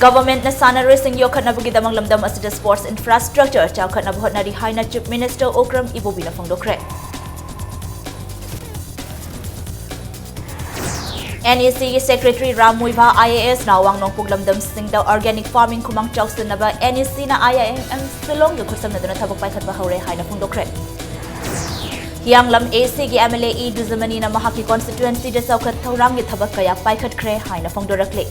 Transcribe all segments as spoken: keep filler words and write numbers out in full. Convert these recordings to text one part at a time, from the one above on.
Governmentꯅ ꯁꯥꯟꯅꯔꯣꯏꯁꯤꯡ ꯌꯣꯛꯈꯠꯅꯕꯒꯤꯗꯃꯛ ꯂꯝꯗꯝ ꯑꯁꯤꯗ sports infrastructure ꯆꯥꯎꯈꯠꯅꯕ ꯍꯣꯠꯅꯔꯤ ꯍꯥꯏꯅ Chief Minister ꯎꯀ꯭ꯔꯝ ꯏꯕꯣꯕꯤꯅ ꯐꯣꯡꯗꯣꯛꯈ꯭ꯔꯦ꯫ NECꯒꯤ Secretary Ram Muivah IASꯅ ꯋꯥꯡ ꯅꯣꯡꯄꯣꯛ ꯂꯝꯗꯝꯁꯤꯡꯗ organic farming ꯈꯨꯃꯥꯡ ꯆꯥꯎꯁꯤꯟꯅꯕ NECꯅ IIM ꯁꯤꯂꯣꯡꯒ ꯈꯨꯠꯁꯝꯅꯗꯨꯅ ꯊꯕꯛ ꯄꯥꯏꯈꯠꯄ ꯍꯧꯔꯦ ꯍꯥꯏꯅ ꯐꯣꯡꯗꯣꯛꯈ꯭ꯔꯦ꯫ ꯍꯤꯌꯥꯡꯂꯝ ACꯒꯤ MLA ꯏ ꯗꯨꯖꯃꯅꯤꯅ ꯃꯍꯥꯛꯀꯤ constituencyꯗ ꯆꯥꯎꯈꯠ ꯊꯧꯔꯥꯡꯒꯤ ꯊꯕꯛ ꯀꯌꯥ ꯄꯥꯏꯈꯠꯈ꯭ꯔꯦ ꯍꯥꯏꯅ ꯐꯣꯡꯗꯣꯔꯛꯂꯤ꯫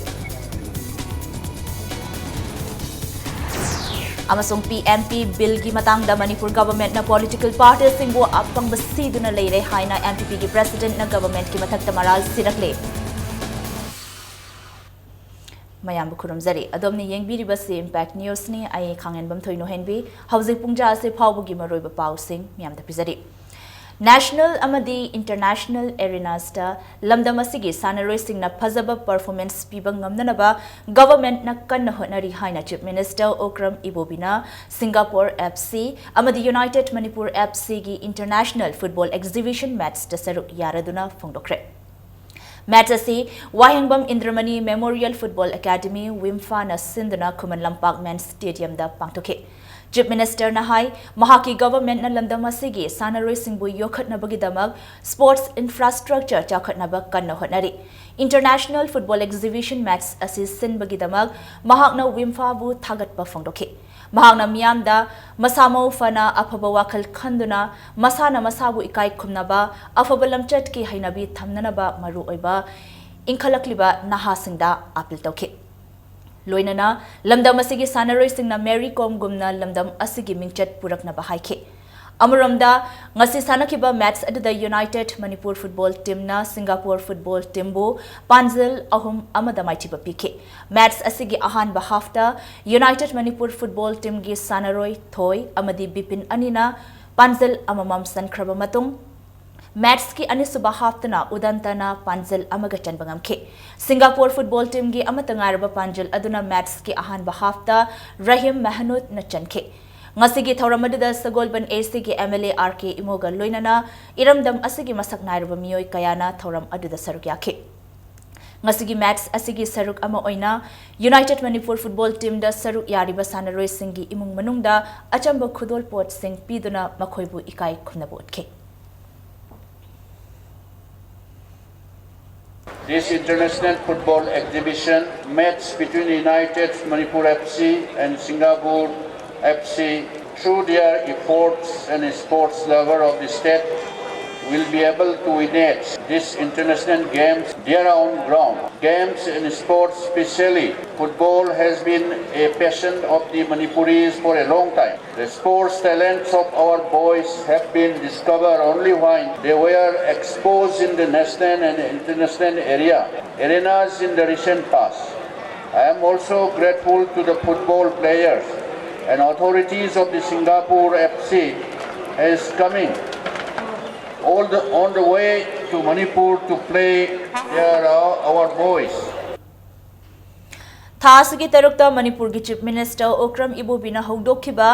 ꯑꯃꯁꯨꯡ PMP billꯒꯤ ꯃꯇꯥꯡꯗ ꯃꯅꯤꯄꯨꯔ governmentꯅ political partyꯁꯤꯡꯕꯨ ꯑꯄꯪꯕ ꯁꯤꯗꯨꯅ ꯂꯩꯔꯦ ꯍꯥꯏꯅ MPPꯒꯤ presidentꯅ governmentꯀꯤ ꯃꯊꯛꯇ ꯃꯔꯥꯜ ꯁꯤꯔꯛꯂꯦ꯫ ꯃꯌꯥꯝꯕꯨ ꯈꯨꯔꯨꯝꯖꯔꯤ꯫ ꯑꯗꯣꯝꯅ ꯌꯦꯡꯕꯤꯔꯤꯕꯁꯤ Impact Newsꯅꯤ꯫ ꯑꯩ ꯈꯥꯡꯉꯦꯟꯕꯝ ꯊꯣꯏꯅꯣꯍꯦꯟꯕꯤ꯫ ꯍꯧꯖꯤꯛ ꯄꯨꯡꯖꯥ ꯑꯁꯤ ꯐꯥꯎꯕꯒꯤ ꯃꯔꯨꯑꯣꯏꯕ ꯄꯥꯎꯁꯤꯡ ꯃꯌꯥꯝꯗ ꯄꯤꯖꯔꯤ꯫ National ꯑꯃꯗꯤ international arenasꯇ ꯂꯝꯗꯝ ꯑꯁꯤꯒꯤ ꯁꯥꯟꯅꯔꯣꯏꯁꯤꯡꯅ ꯐꯖꯕ performance ꯄꯤꯕ ꯉꯝꯅꯅꯕ governmentꯅ ꯀꯟꯅ ꯍꯣꯠꯅꯔꯤ ꯍꯥꯏꯅ Chief Minister ꯎꯀ꯭ꯔꯝ ꯏꯕꯣꯕꯤꯅ Singapore FC ꯑꯃꯗꯤ United Manipur FCꯒꯤ international football exhibition matchꯇ ꯁꯔꯨꯛ ꯌꯥꯔꯗꯨꯅ ꯐꯣꯡꯗꯣꯛꯈ꯭ꯔꯦ꯫ Match ꯑꯁꯤ ꯋꯥꯍꯦꯡꯕꯝ ꯏꯟꯗ꯭ꯔꯃꯅꯤ Memorial Football Academy, WIMFAꯅ ꯁꯤꯟꯗꯨꯅ ꯈꯨꯃꯟ ꯂꯝꯄꯥꯛ Men's Stadiumꯗ ꯄꯥꯡꯊꯣꯛꯈꯤ꯫ Chief Ministerꯅ ꯍꯥꯏ, ꯃꯍꯥꯛꯀꯤ governmentꯅ ꯂꯝꯗꯝ ꯑꯁꯤꯒꯤ ꯁꯥꯟꯅꯔꯣꯏꯁꯤꯡꯕꯨ ꯌꯣꯛꯈꯠꯅꯕꯒꯤꯗꯃꯛ sports infrastructure ꯆꯥꯎꯈꯠꯅꯕ ꯀꯟꯅ ꯍꯣꯠꯅꯔꯤ꯫ International football exhibition match ꯑꯁꯤ ꯁꯤꯟꯕꯒꯤꯗꯃꯛ ꯃꯍꯥꯛꯅ WIMFAꯕꯨ ꯊꯥꯒꯠꯄ ꯐꯣꯡꯗꯣꯛꯈꯤ꯫ ꯃꯍꯥꯛꯅ ꯃꯤꯌꯥꯝꯗ ꯃꯁꯥ ꯃꯎ ꯐꯅ ꯑꯐꯕ ꯋꯥꯈꯜ ꯈꯟꯗꯨꯅ ꯃꯁꯥꯅ ꯃꯁꯥꯕꯨ ꯏꯀꯥꯏ ꯈꯨꯝꯅꯕ, ꯑꯐꯕ ꯂꯝꯆꯠꯀꯤ ꯍꯩꯅꯕꯤ ꯊꯝꯅꯅꯕ ꯃꯔꯨꯑꯣꯏꯕ ꯏꯟꯈꯠꯂꯛꯂꯤꯕ ꯅꯍꯥꯁꯤꯡꯗ appeal ꯇꯧꯈꯤ꯫ ꯂꯣꯏꯅꯅ ꯂꯝꯗꯝ ꯑꯁꯤꯒꯤ ꯁꯥꯟꯅꯔꯣꯏꯁꯤꯡꯅ ꯃꯦꯔꯤ ꯀꯣꯝꯒꯨꯝꯅ ꯂꯝꯗꯝ ꯑꯁꯤꯒꯤ ꯃꯤꯡꯆꯠ ꯄꯨꯔꯛꯅꯕ ꯍꯥꯏꯈꯤ꯫ ꯑꯃꯔꯣꯝꯗ, ꯉꯁꯤ ꯁꯥꯟꯅꯈꯤꯕ match ꯑꯗꯨꯗ United Manipur Football Teamꯅ Singapore Football Teamꯕꯨ ꯄꯥꯟꯖꯜ ꯑꯍꯨꯝ ꯑꯃꯗ ꯃꯥꯏꯊꯤꯕ ꯄꯤꯈꯤ꯫ Match ꯑꯁꯤꯒꯤ ꯑꯍꯥꯟꯕ halfꯇ United Manipur Football Teamꯒꯤ ꯁꯥꯟꯅꯔꯣꯏ ꯊꯣꯏ ꯑꯃꯗꯤ ꯕꯤꯄꯤꯟ ꯑꯅꯤꯅ ꯄꯥꯟꯖꯜ ꯑꯃꯃꯝ ꯆꯟꯈ꯭ꯔꯕ ꯃꯇꯨꯡ, matchꯀꯤ ꯑꯅꯤꯁꯨꯕ halfꯇꯅ ꯎꯗꯟꯇꯅ ꯄꯥꯟꯖꯜ ꯑꯃꯒ ꯆꯟꯕ ꯉꯝꯈꯤ꯫ Singapore Football Teamꯒꯤ ꯑꯃꯠꯇ ꯉꯥꯏꯔꯕ ꯄꯥꯟꯖꯜ ꯑꯗꯨꯅ matchꯀꯤ ꯑꯍꯥꯟꯕ halfꯇ ꯔꯍꯤꯝ ꯃꯦꯍꯅꯨꯠꯅ ꯆꯟꯈꯤ꯫ ꯉꯁꯤꯒꯤ ꯊꯧꯔꯝ ꯑꯗꯨꯗ ꯁꯒꯣꯜꯕꯟ ACꯒꯤ MLA RK ꯏꯃꯣꯒ ꯂꯣꯏꯅꯅ ꯏꯔꯝꯗꯝ ꯑꯁꯤꯒꯤ ꯃꯁꯛ ꯅꯥꯏꯔꯕ ꯃꯤꯑꯣꯏ ꯀꯌꯥꯅ ꯊꯧꯔꯝ ꯑꯗꯨꯗ ꯁꯔꯨꯛ ꯌꯥꯈꯤ꯫ ꯉꯁꯤꯒꯤ ꯃꯦꯆ ꯑꯁꯤꯒꯤ ꯁꯔꯨꯛ ꯑꯃ ꯑꯣꯏꯅ United Manipur Football Teamꯗ ꯁꯔꯨꯛ ꯌꯥꯔꯤꯕ ꯁꯥꯟꯅꯔꯣꯏꯁꯤꯡꯒꯤ ꯏꯃꯨꯡ ꯃꯅꯨꯡꯗ ꯑꯆꯝꯕ ꯈꯨꯗꯣꯜꯄꯣꯠꯁꯤꯡ ꯄꯤꯗꯨꯅ ꯃꯈꯣꯏꯕꯨ ꯏꯀꯥꯏ ꯈꯨꯝꯅꯕ ꯎꯠꯈꯤ꯫ This international football exhibition match between United Manipur F C and Singapore F C, through their efforts and sports lover of the state, will be able to witness this international games their own ground. Games and sports, specially football, has been a passion of the Manipuris for a long time. The sports talents of our boys have been discovered only when they were exposed in the national and international area arenas in the recent past. I am also grateful to the football players and authorities of the Singapore F C is coming all the, on the way to Manipur to play their, our boys. ꯊꯥ ꯑꯁꯤꯒꯤ ꯇꯔꯨꯛꯇ ꯃꯅꯤꯄꯨꯔꯒꯤ Chief Minister Okram ꯏꯕꯣꯕꯤꯅ ꯍꯧꯗꯣꯛꯈꯤꯕ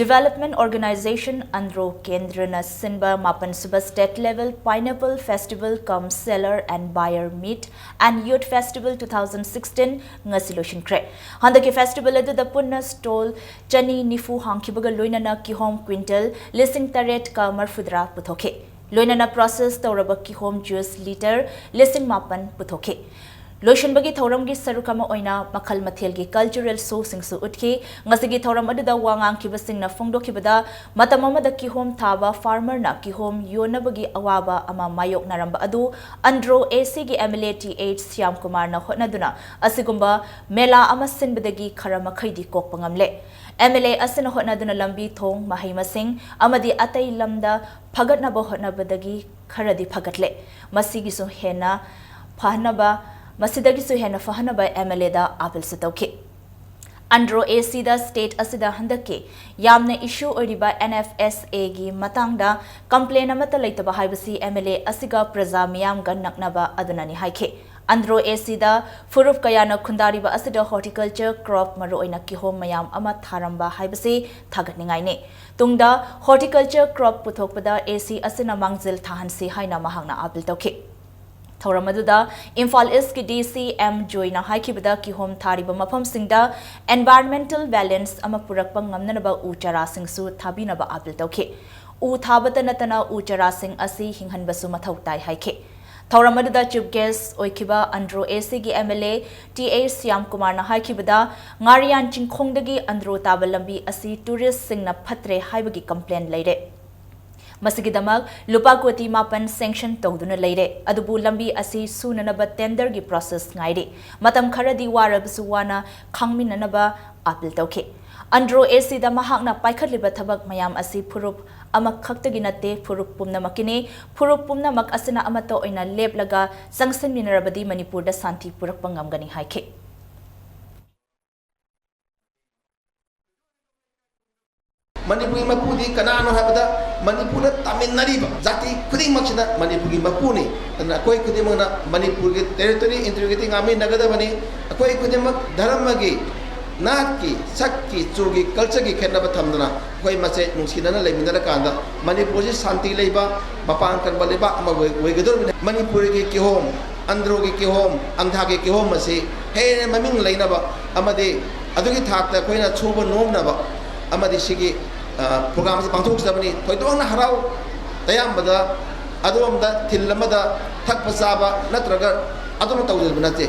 Development Organization Andro ꯀꯦꯟꯗ꯭ꯔꯅ ꯁꯤꯟꯕ ꯃꯥꯄꯟ ꯁꯨꯕ State Level Pineapple Festival cum Seller and Buyer Meet and Youth Festival two thousand sixteen ꯉꯁꯤ ꯂꯣꯏꯁꯤꯟꯈ꯭ꯔꯦ꯫ ꯍꯟꯗꯛꯀꯤ festival ꯑꯗꯨꯗ ꯄꯨꯟꯅ stall ꯆꯅꯤ ꯅꯤꯐꯨ ꯍꯥꯡꯈꯤꯕꯒ ꯂꯣꯏꯅꯅ ꯀꯤꯍꯣꯝ quintal ꯂꯤꯁꯤꯡ ꯇꯔꯦꯠꯀ ꯃꯔꯐꯨꯇꯔꯥ ꯄꯨꯊꯣꯛꯈꯤ꯫ ꯂꯣꯏꯅꯅ process ꯇꯧꯔꯕ ꯀꯤꯍꯣꯝ juice litre ꯂꯤꯁꯤꯡ ꯃꯥꯄꯟ ꯄꯨꯊꯣꯛꯈꯤ꯫ ꯂꯣꯏꯁꯤꯟꯕꯒꯤ ꯊꯧꯔꯝꯒꯤ ꯁꯔꯨꯛ ꯑꯃ ꯑꯣꯏꯅ ꯃꯈꯜ ꯃꯊꯦꯜꯒꯤ cultural showꯁꯤꯡꯁꯨ ꯎꯠꯈꯤ꯫ ꯉꯁꯤꯒꯤ ꯊꯧꯔꯝ ꯑꯗꯨꯗ ꯋꯥ ꯉꯥꯡꯈꯤꯕꯁꯤꯡꯅ ꯐꯣꯡꯗꯣꯛꯈꯤꯕꯗ, ꯃꯇꯝ ꯑꯃꯗ ꯀꯤꯍꯣꯝ ꯊꯥꯕ farmerꯅ ꯀꯤꯍꯣꯝ ꯌꯣꯟꯅꯕꯒꯤ ꯑꯋꯥꯕ ꯑꯃ ꯃꯥꯌꯣꯛꯅꯔꯝꯕ ꯑꯗꯨ ꯑꯟꯗ꯭ꯔꯣ ACꯒꯤ MLA ꯇꯤ ꯑꯩꯆ ꯁ꯭ꯌꯥꯝꯀꯨꯃꯥꯔꯅ ꯍꯣꯠꯅꯗꯨꯅ ꯑꯁꯤꯒꯨꯝꯕ ꯃꯦꯂꯥ ꯑꯃ ꯁꯤꯟꯕꯗꯒꯤ ꯈꯔ ꯃꯈꯩꯗꯤ ꯀꯣꯛꯄ ꯉꯝꯂꯦ꯫ MLA ꯑꯁꯤꯅ ꯍꯣꯠꯅꯗꯨꯅ ꯂꯝꯕꯤ ꯊꯣꯡ, ꯃꯍꯩ ꯃꯁꯤꯡ ꯑꯃꯗꯤ ꯑꯇꯩ ꯂꯝꯗ ꯐꯒꯠꯅꯕ ꯍꯣꯠꯅꯕꯗꯒꯤ ꯈꯔꯗꯤ ꯐꯒꯠꯂꯦ꯫ ꯃꯁꯤꯒꯤꯁꯨ ꯍꯦꯟꯅ ꯐꯍꯟꯅꯕ, ꯃꯁꯤꯗꯒꯤꯁꯨ ꯍꯦꯟꯅ ꯐꯍꯟꯅꯕ MLAꯗ ꯑꯥꯄꯤꯜꯁꯨ ꯇꯧꯈꯤ꯫ ꯑꯟꯗ꯭ꯔꯣ ACꯗ state ꯑꯁꯤꯗ ꯍꯟꯗꯛꯀꯤ ꯌꯥꯝꯅ issue ꯑꯣꯏꯔꯤꯕ NFSAꯒꯤ ꯃꯇꯥꯡꯗ complain ꯑꯃꯠꯇ ꯂꯩꯇꯕ ꯍꯥꯏꯕꯁꯤ MLA ꯑꯁꯤꯒ ꯄ꯭ꯔꯖꯥ ꯃꯤꯌꯥꯝꯒ ꯅꯛꯅꯕ ꯑꯗꯨꯅꯅꯤ ꯍꯥꯏꯈꯤ꯫ ꯑꯟꯗ꯭ꯔꯣ ACꯗ ꯐꯨꯔꯨꯞ ꯀꯌꯥꯅ ꯈꯨꯟꯗꯥꯔꯤꯕ ꯑꯁꯤꯗ horticulture crop, ꯃꯔꯨꯑꯣꯏꯅ ꯀꯤꯍꯣꯝ ꯃꯌꯥꯝ ꯑꯃ ꯊꯥꯔꯝꯕ ꯍꯥꯏꯕꯁꯤ ꯊꯥꯒꯠꯅꯤꯡꯉꯥꯏꯅꯤ꯫ ꯇꯨꯡꯗ horticulture crop ꯄꯨꯊꯣꯛꯄꯗ AC ꯑꯁꯤꯅ ꯃꯥꯡꯖꯤꯜ ꯊꯥꯍꯟꯁꯤ ꯍꯥꯏꯅ ꯃꯍꯥꯛꯅ ꯑꯥꯄꯤꯜ ꯇꯧꯈꯤ꯫ ꯊꯧꯔꯝ ꯑꯗꯨꯗ ꯏꯝꯐꯥꯜ ꯏꯁꯀꯤ ꯗꯤ ꯁꯤ ꯑꯦꯝ ꯖꯣꯏꯅ ꯍꯥꯏꯈꯤꯕꯗ, ꯀꯤꯍꯣꯝ ꯊꯥꯔꯤꯕ ꯃꯐꯝꯁꯤꯡꯗ environmental balance ꯑꯃ ꯄꯨꯔꯛꯄ ꯉꯝꯅꯅꯕ ꯎ ꯆꯥꯔꯥꯁꯤꯡꯁꯨ ꯊꯥꯕꯤꯅꯕ ꯑꯥꯄꯤꯜ ꯇꯧꯈꯤ꯫ ꯎ ꯊꯥꯕꯇ ꯅꯠꯇꯅ ꯎ ꯆꯥꯔꯥꯁꯤꯡ ꯑꯁꯤ ꯍꯤꯡꯍꯟꯕꯁꯨ ꯃꯊꯧ ꯇꯥꯏ ꯍꯥꯏꯈꯤ꯫ ꯊꯧꯔꯝ ꯑꯗꯨꯗ chief guest ꯑꯣꯏꯈꯤꯕ ꯑꯟꯗ꯭ꯔꯣ ꯑꯦ ꯁꯤꯒꯤ M L A T H Shyam ꯀꯨꯃꯥꯔꯅ ꯍꯥꯏꯈꯤꯕꯗ, ꯉꯥꯔꯤꯌꯥꯟ ꯆꯤꯡꯈꯣꯡꯗꯒꯤ ꯑꯟꯗ꯭ꯔꯣ ꯇꯥꯕ ꯂꯝꯕꯤ ꯑꯁꯤ touristꯁꯤꯡꯅ ꯐꯠꯇ꯭ꯔꯦ ꯍꯥꯏꯕꯒꯤ complaint ꯂꯩꯔꯦ꯫ ꯃꯁꯤꯒꯤꯗꯃꯛ ꯂꯨꯄꯥ ꯀꯣꯇꯤ ꯃꯥꯄꯟ sanction ꯇꯧꯗꯨꯅ ꯂꯩꯔꯦ꯫ ꯑꯗꯨꯕꯨ ꯂꯝꯕꯤ ꯑꯁꯤ ꯁꯨꯅꯅꯕ tenderꯒꯤ process ꯉꯥꯏꯔꯤ꯫ ꯃꯇꯝ ꯈꯔꯗꯤ ꯋꯥꯔꯕꯁꯨ ꯋꯥꯅ ꯈꯥꯡꯃꯤꯟꯅꯅꯕ ꯑꯥꯄꯤꯜ ꯇꯧꯈꯤ꯫ ꯑꯟꯗ꯭ꯔꯣ ꯑꯦ ꯁꯤꯗ ꯃꯍꯥꯛꯅ ꯄꯥꯏꯈꯠꯂꯤꯕ ꯊꯕꯛ ꯃꯌꯥꯝ ꯑꯁꯤ ꯐꯨꯔꯨꯞ ꯑꯃꯈꯛꯇꯒꯤ ꯅꯠꯇꯦ, ꯐꯨꯔꯨꯞ ꯄꯨꯝꯅꯃꯛꯀꯤꯅꯤ꯫ ꯐꯨꯔꯨꯞ ꯄꯨꯝꯅꯃꯛ ꯑꯁꯤꯅ ꯑꯃꯠꯇ ꯑꯣꯏꯅ ꯂꯦꯞꯂꯒ ꯆꯪꯁꯤꯟꯃꯤꯟꯅꯔꯕꯗꯤ ꯃꯅꯤꯄꯨꯔꯗ ꯁꯥꯟꯇꯤ ꯄꯨꯔꯛꯄ ꯉꯝꯒꯅꯤ ꯍꯥꯏꯈꯤ꯫ ꯃꯅꯤꯄꯨꯔꯒꯤ ꯃꯄꯨꯗꯤ ꯀꯅꯥꯅꯣ ꯍꯥꯏꯕꯗ, ꯃꯅꯤꯄꯨꯔꯗ ꯇꯥꯃꯤꯟꯅꯔꯤꯕ ꯖꯥꯇꯤ ꯈꯨꯗꯤꯡꯃꯛꯁꯤꯅ ꯃꯅꯤꯄꯨꯔꯒꯤ ꯃꯄꯨꯅꯤ꯫ ꯑꯗꯨꯅ ꯑꯩꯈꯣꯏ ꯈꯨꯗꯤꯡꯃꯛꯅ ꯃꯅꯤꯄꯨꯔꯒꯤ territory integrity ꯉꯥꯛꯃꯤꯟꯅꯒꯗꯕꯅꯤ꯫ ꯑꯩꯈꯣꯏ ꯈꯨꯗꯤꯡꯃꯛ ꯙꯔꯃꯒꯤ, ꯅꯥꯠꯀꯤ, ꯁꯛꯀꯤ, ꯆꯨꯒꯤ, cultureꯒꯤ ꯈꯦꯠꯅꯕ ꯊꯝꯗꯅ ꯑꯩꯈꯣꯏ ꯃꯁꯦ ꯅꯨꯡꯁꯤꯅꯅ ꯂꯩꯃꯤꯟꯅꯔꯀꯥꯟꯗ ꯃꯅꯤꯄꯨꯔꯁꯤ ꯁꯥꯟꯇꯤ ꯂꯩꯕ, ꯃꯄꯥꯡꯒꯜ ꯀꯟꯕ ꯂꯩꯕꯥꯛ ꯑꯃ ꯑꯣꯏ-, ꯑꯣꯏꯒꯗꯧꯔꯤꯕꯅꯤ꯫ ꯃꯅꯤꯄꯨꯔꯒꯤ ꯀꯤꯍꯣꯝ, ꯑꯟꯗ꯭ꯔꯣꯒꯤ ꯀꯤꯍꯣꯝ, ꯑꯪꯊꯥꯒꯤ ꯀꯤꯍꯣꯝ ꯑꯁꯤ ꯍꯦꯟꯅ ꯃꯃꯤꯡ ꯂꯩꯅꯕ ꯑꯃꯗꯤ ꯑꯗꯨꯒꯤ ꯊꯥꯛꯇ ꯑꯩꯈꯣꯏꯅ ꯁꯨꯕ ꯅꯣꯝꯅꯕ ꯑꯃꯗꯤ ꯁꯤꯒꯤ, ꯑ, program ꯑꯁꯤ ꯄꯥꯡꯊꯣꯛꯆꯕꯅꯤ꯫ ꯊꯣꯏꯗꯣꯛꯅ ꯍꯔꯥꯎ ꯇꯌꯥꯝꯕꯗ ꯑꯗꯣꯝꯗ ꯊꯤꯜ ꯑꯃꯗ ꯊꯛꯄ ꯆꯥꯕ ꯅꯠꯇ꯭ꯔꯒ ꯑꯗꯨꯝ ꯇꯧꯖꯕ ꯅꯠꯇꯦ꯫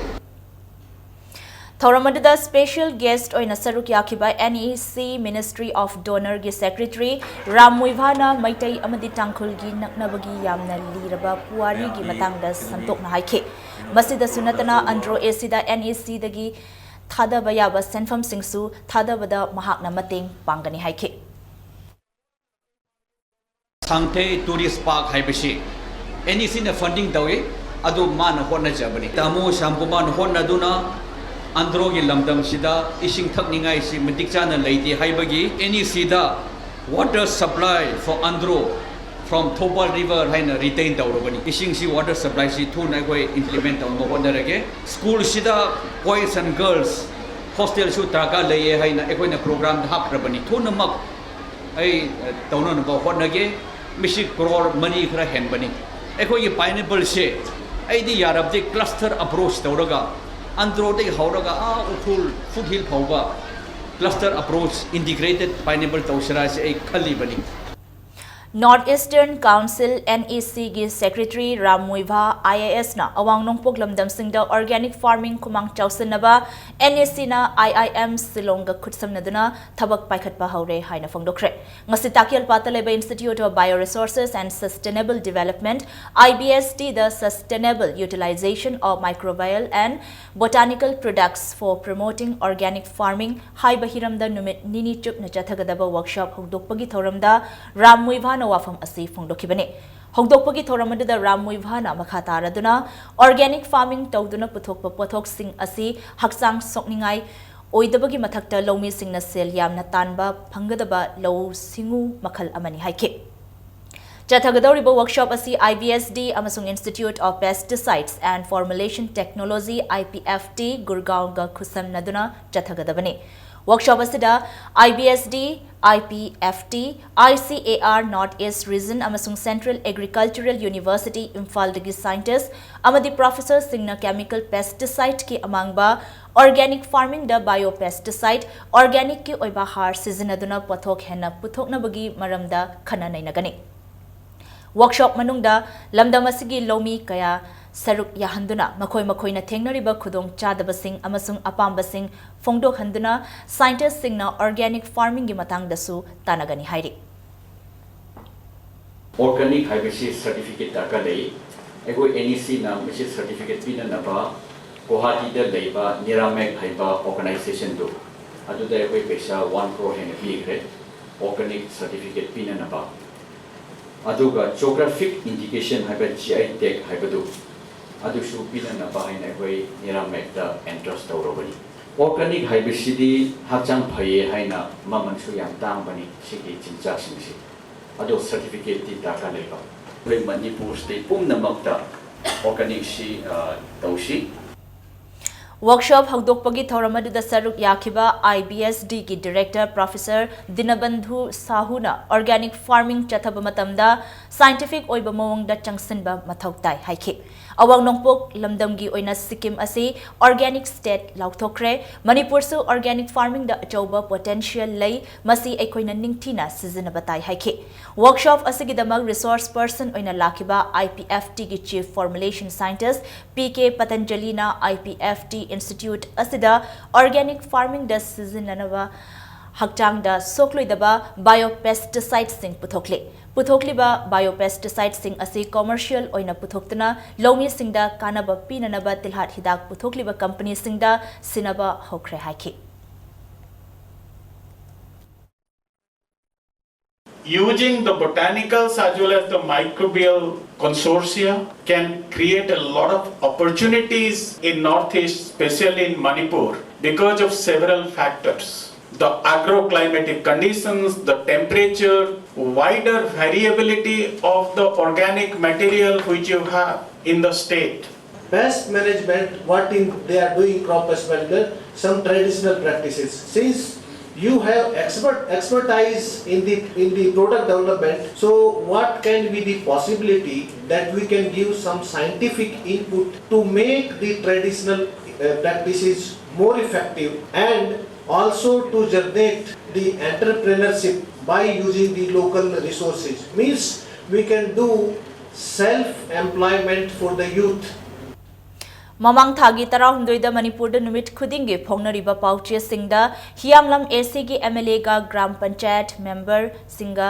ꯊꯧꯔꯝ ꯑꯗꯨꯗ special guest ꯑꯣꯏꯅ ꯁꯔꯨꯛ ꯌꯥꯈꯤꯕ N E C Ministry of DoNERꯒꯤ secretary Ram ꯃꯨꯏꯚꯥꯅ Meitei ꯑꯃꯗꯤ ꯇꯥꯡꯈꯨꯜꯒꯤ ꯅꯛꯅꯕꯒꯤ ꯌꯥꯝꯅ ꯂꯤꯔꯕ ꯄꯨꯋꯥꯔꯤꯒꯤ ꯃꯇꯥꯡꯗ ꯁꯟꯗꯣꯛꯅ ꯍꯥꯏꯈꯤ꯫ ꯃꯁꯤꯗꯁꯨ ꯅꯠꯇꯅ, ꯑꯟꯗ꯭ꯔꯣ ꯑꯦ ꯁꯤꯗ N E Cꯗꯒꯤ ꯊꯥꯗꯕ ꯌꯥꯕ ꯁꯦꯟꯐꯝꯁꯤꯡꯁꯨ ꯊꯥꯗꯕꯗ ꯃꯍꯥꯛꯅ ꯃꯇꯦꯡ ꯄꯥꯡꯒꯅꯤ ꯍꯥꯏꯈꯤ꯫ ꯁꯥꯡꯊꯩ Tourist Park ꯍꯥꯏꯕꯁꯤ N E Cꯅ funding ꯇꯧꯏ, ꯑꯗꯨ ꯃꯥꯅ ꯍꯣꯠꯅꯖꯕꯅꯤ꯫ ꯇꯥꯃꯣ ꯁ꯭ꯌꯥꯝꯀꯨꯃꯥꯔꯅ ꯍꯣꯠꯅꯗꯨꯅ ꯑꯟꯗ꯭ꯔꯣꯒꯤ ꯂꯝꯗꯝꯁꯤꯗ ꯏꯁꯤꯡ ꯊꯛꯅꯤꯡꯉꯥꯏꯁꯤ ꯃꯇꯤꯛ ꯆꯥꯅ ꯂꯩꯇꯦ ꯍꯥꯏꯕꯒꯤ N E Cꯗ water supply for Andro from Thoubal River ꯍꯥꯏꯅ retain ꯇꯧꯔꯕꯅꯤ꯫ ꯏꯁꯤꯡꯁꯤ, water supplyꯁꯤ ꯊꯨꯅ ꯑꯩꯈꯣꯏ implement ꯇꯧꯅꯕ ꯍꯣꯠꯅꯔꯒꯦ꯫ Schoolꯁꯤꯗ boys and girls hostelꯁꯨ ꯗꯔꯀꯥꯔ ꯂꯩꯌꯦ ꯍꯥꯏꯅ ꯑꯩꯈꯣꯏꯅ programꯗ ꯍꯥꯞꯈ꯭ꯔꯕꯅꯤ꯫ ꯊꯨꯅꯃꯛ ꯑꯩ, ꯑ, ꯇꯧꯅꯅꯕ ꯍꯣꯠꯅꯒꯦ꯫ ꯃꯁꯤ crore ꯃꯔꯤ ꯈꯔ ꯍꯦꯟꯕꯅꯤ꯫ ꯑꯩꯈꯣꯏꯒꯤ pineappleꯁꯦ ꯑꯩꯗꯤ ꯌꯥꯔꯕꯗꯤ cluster approach ꯇꯧꯔꯒ ꯑꯟꯗ꯭ꯔꯣꯗꯒꯤ ꯍꯧꯔꯒ ꯑꯥ ꯎꯈ꯭ꯔꯨꯜ foothill ꯐꯥꯎꯕ cluster approach, integrated pineapple ꯇꯧꯁꯤꯔꯥ ꯍꯥꯏꯁꯦ ꯑꯩ ꯈꯜꯂꯤꯕꯅꯤ꯫ North Eastern Council, NEC, ꯒꯤ Secretary ꯔꯥꯝ ꯃꯨꯏꯚꯥ, IAS, ꯅ ꯑꯋꯥꯡ ꯅꯣꯡꯄꯣꯛ ꯂꯝꯗꯝꯁꯤꯡꯗ organic farming ꯈꯨꯃꯥꯡ ꯆꯥꯎꯁꯤꯟꯅꯕ NECꯅ IIM ꯁꯤꯂꯣꯡꯒ ꯈꯨꯠꯁꯝꯅꯗꯨꯅ ꯊꯕꯛ ꯄꯥꯏꯈꯠꯄ ꯍꯧꯔꯦ ꯍꯥꯏꯅ ꯐꯣꯡꯗꯣꯛꯈ꯭ꯔꯦ꯫ ꯉꯁꯤ ꯇꯥꯀꯦꯜꯄꯥꯠꯇ ꯂꯩꯕ Institute of Bioresources and Sustainable Development, IBSDꯗ Sustainable Utilization of Microbial and Botanical Products for Promoting Organic Farming ꯍꯥꯏꯕ ꯍꯤꯔꯝꯗ ꯅꯨꯃꯤꯠ ꯅꯤꯅꯤ ꯆꯨꯞꯅ ꯆꯠꯊꯒꯗꯕ workshop ꯍꯧꯗꯣꯛꯄꯒꯤ ꯊꯧꯔꯝꯗ ꯔꯥꯝ ꯃꯨꯏꯚꯥꯅ ꯋꯥꯐꯝ ꯑꯁꯤ ꯐꯣꯡꯗꯣꯛꯈꯤꯕꯅꯤ꯫ ꯍꯧꯗꯣꯛꯄꯒꯤ ꯊꯧꯔꯝ ꯑꯗꯨꯗ ꯔꯥꯝ ꯃꯨꯏꯚꯥꯅ ꯃꯈꯥ ꯇꯥꯔꯗꯨꯅ organic farming ꯇꯧꯗꯨꯅ ꯄꯨꯊꯣꯛꯄ ꯄꯣꯠꯊꯣꯛꯁꯤꯡ ꯑꯁꯤ ꯍꯛꯆꯥꯡ ꯁꯣꯛꯅꯤꯡꯉꯥꯏ ꯑꯣꯏꯗꯕꯒꯤ ꯃꯊꯛꯇ ꯂꯧꯃꯤꯁꯤꯡꯅ ꯁꯦꯜ ꯌꯥꯝꯅ ꯇꯥꯟꯕ ꯐꯪꯒꯗꯕ ꯂꯧꯎ ꯁꯤꯡꯎ ꯃꯈꯜ ꯑꯃꯅꯤ ꯍꯥꯏꯈꯤ꯫ ꯆꯠꯊꯒꯗꯧꯔꯤꯕ workshop ꯑꯁꯤ IBSD ꯑꯃꯁꯨꯡ Institute of Pesticides and Formulation Technology, IPFT, ꯒꯨꯔꯒꯥꯎꯟꯒ ꯈꯨꯠꯁꯝꯅꯗꯨꯅ ꯆꯠꯊꯒꯗꯕꯅꯤ꯫ Workshop ꯑꯁꯤꯗ IBSD, IPFT, ICAR North East Region ꯑꯃꯁꯨꯡ Central Agricultural University, ꯏꯝꯐꯥꯜꯗꯒꯤ scientist ꯑꯃꯗꯤ professorꯁꯤꯡꯅ chemical pesticideꯀꯤ ꯑꯃꯥꯡꯕ, organic farmingꯗ biopesticide, organicꯀꯤ ꯑꯣꯏꯕ ꯍꯥꯔ ꯁꯤꯖꯤꯟꯅꯗꯨꯅ ꯄꯣꯠꯊꯣꯛ ꯍꯦꯟꯅ ꯄꯨꯊꯣꯛꯅꯕꯒꯤ ꯃꯔꯝꯗ ꯈꯟꯅ ꯅꯩꯅꯒꯅꯤ꯫ Workshop ꯃꯅꯨꯡꯗ ꯂꯝꯗꯝ ꯑꯁꯤꯒꯤ ꯂꯧꯃꯤ ꯀꯌꯥ ꯁꯔꯨꯛ ꯌꯥꯍꯟꯗꯨꯅ ꯃꯈꯣꯏ ꯃꯈꯣꯏꯅ ꯊꯦꯡꯅꯔꯤꯕ ꯈꯨꯗꯣꯡꯆꯥꯗꯕꯁꯤꯡ ꯑꯃꯁꯨꯡ ꯑꯄꯥꯝꯕꯁꯤꯡ ꯐꯣꯡꯗꯣꯛꯍꯟꯗꯨꯅ scientistꯁꯤꯡꯅ organic farmingꯒꯤ ꯃꯇꯥꯡꯗꯁꯨ ꯇꯥꯟꯅꯒꯅꯤ ꯍꯥꯏꯔꯤ꯫ Organic ꯍꯥꯏꯕꯁꯤ certificate ꯗꯔꯀꯥꯔ ꯂꯩ꯫ ꯑꯩꯈꯣꯏ NECꯅ ꯃꯁꯤ certificate ꯄꯤꯅꯅꯕ ꯒꯨꯋꯥꯍꯥꯇꯤꯗ ꯂꯩꯕ NIRAMAC ꯍꯥꯏꯕ organizationꯗꯨ, ꯑꯗꯨꯗ ꯑꯩꯈꯣꯏ ꯄꯩꯁꯥ one crore ꯍꯦꯟꯅ ꯄꯤꯈ꯭ꯔꯦ organic certificate ꯄꯤꯅꯅꯕ꯫ ꯑꯗꯨꯒ geographic indication ꯍꯥꯏꯕ GI tag ꯍꯥꯏꯕꯗꯨ, ꯑꯗꯨꯁꯨ ꯄꯤꯅꯅꯕ ꯍꯥꯏꯅ ꯑꯩꯈꯣꯏ NIRAMACꯇ entrust ꯇꯧꯔꯕꯅꯤ꯫ Organic ꯍꯥꯏꯕꯁꯤꯗꯤ ꯍꯛꯆꯥꯡ ꯐꯩꯌꯦ ꯍꯥꯏꯅ ꯃꯃꯜꯁꯨ ꯌꯥꯝ ꯇꯥꯡꯕꯅꯤ ꯁꯤꯒꯤ ꯆꯤꯟꯖꯥꯛꯁꯤꯡꯁꯤ꯫ ꯑꯗꯣ certificateꯇꯤ ꯗꯔꯀꯥꯔ ꯂꯩꯕ꯫ ꯑꯩꯈꯣꯏ ꯃꯅꯤꯄꯨꯔ state ꯄꯨꯝꯅꯃꯛꯇ organicꯁꯤ, ꯑ, ꯇꯧꯁꯤ꯫ Workshop ꯍꯧꯗꯣꯛꯄꯒꯤ ꯊꯧꯔꯝ ꯑꯗꯨꯗ ꯁꯔꯨꯛ ꯌꯥꯈꯤꯕ I B S D ꯒꯤ Director Professor ꯗꯤꯅꯕꯟꯙꯨ ꯁꯥꯍꯨꯅ organic farming ꯆꯠꯊꯕ ꯃꯇꯝꯗ scientific ꯑꯣꯏꯕ ꯃꯑꯣꯡꯗ ꯆꯪꯁꯤꯟꯕ ꯃꯊꯧ ꯇꯥꯏ ꯍꯥꯏꯈꯤ꯫ ꯑꯋꯥꯡ ꯅꯣꯡꯄꯣꯛ ꯂꯝꯗꯝꯒꯤ ꯑꯣꯏꯅ ꯁꯤꯛꯀꯤꯝ ꯑꯁꯤ organic state ꯂꯥꯎꯊꯣꯛꯈ꯭ꯔꯦ꯫ ꯃꯅꯤꯄꯨꯔꯁꯨ organic farming ꯗ ꯑꯆꯧꯕ potential ꯂꯩ꯫ ꯃꯁꯤ ꯑꯩꯈꯣꯏꯅ ꯅꯤꯡꯊꯤꯅ ꯁꯤꯖꯤꯟꯅꯕ ꯇꯥꯏ ꯍꯥꯏꯈꯤ꯫ Workshop ꯑꯁꯤꯒꯤꯗꯃꯛ resource person ꯑꯣꯏꯅ ꯂꯥꯛꯈꯤꯕ I P F T ꯒꯤ Chief Formulation Scientist P K ꯄꯇꯟꯖꯂꯤꯅ I P F T Institute ꯑꯁꯤꯗ organic farming ꯗ ꯁꯤꯖꯤꯟꯅꯅꯕ ꯍꯛꯆꯥꯡꯗ ꯁꯣꯛꯂꯣꯏꯗꯕ biopesticides ꯁꯤꯡ ꯄꯨꯊꯣꯛꯂꯤ꯫ ꯄꯨꯊꯣꯛꯂꯤꯕ biopesticides ꯁꯤꯡ ꯑꯁꯤ commercial ꯑꯣꯏꯅ ꯄꯨꯊꯣꯛꯇꯨꯅ ꯂꯧꯃꯤꯁꯤꯡꯗ ꯀꯥꯟꯅꯕ ꯄꯤꯅꯅꯕ ꯇꯤꯜꯍꯥꯠ ꯍꯤꯗꯥꯛ ꯄꯨꯊꯣꯛꯂꯤꯕ company ꯁꯤꯡꯗ ꯁꯤꯟꯅꯕ ꯍꯧꯈ꯭ꯔꯦ ꯍꯥꯏꯈꯤ꯫ Using the botanicals as well as the microbial consortia can create a lot of opportunities in Northeast, especially in Manipur, because of several factors. The agroclimatic conditions, the temperature, wider variability of the organic material which you have in the state. Pest management, what in they are doing, crop pest management, some traditional practices. Since you have expert expertise in the in the product development, so what can be the possibility that we can give some scientific input to make the traditional uh, practices more effective and also to generate the entrepreneurship by using the local resources? Means we can do self employment for the youth. ꯃꯃꯥꯡ ꯊꯥꯒꯤ ꯇꯔꯥꯍꯨꯝꯗꯣꯏꯗ ꯃꯅꯤꯄꯨꯔꯗ ꯅꯨꯃꯤꯠ ꯈꯨꯗꯤꯡꯒꯤ ꯐꯣꯡꯅꯔꯤꯕ ꯄꯥꯎꯆꯦꯁꯤꯡꯗ ꯍꯤꯌꯥꯡꯂꯝ A C ꯒꯤ M L A ꯒ gram panchayat member ꯁꯤꯡꯒ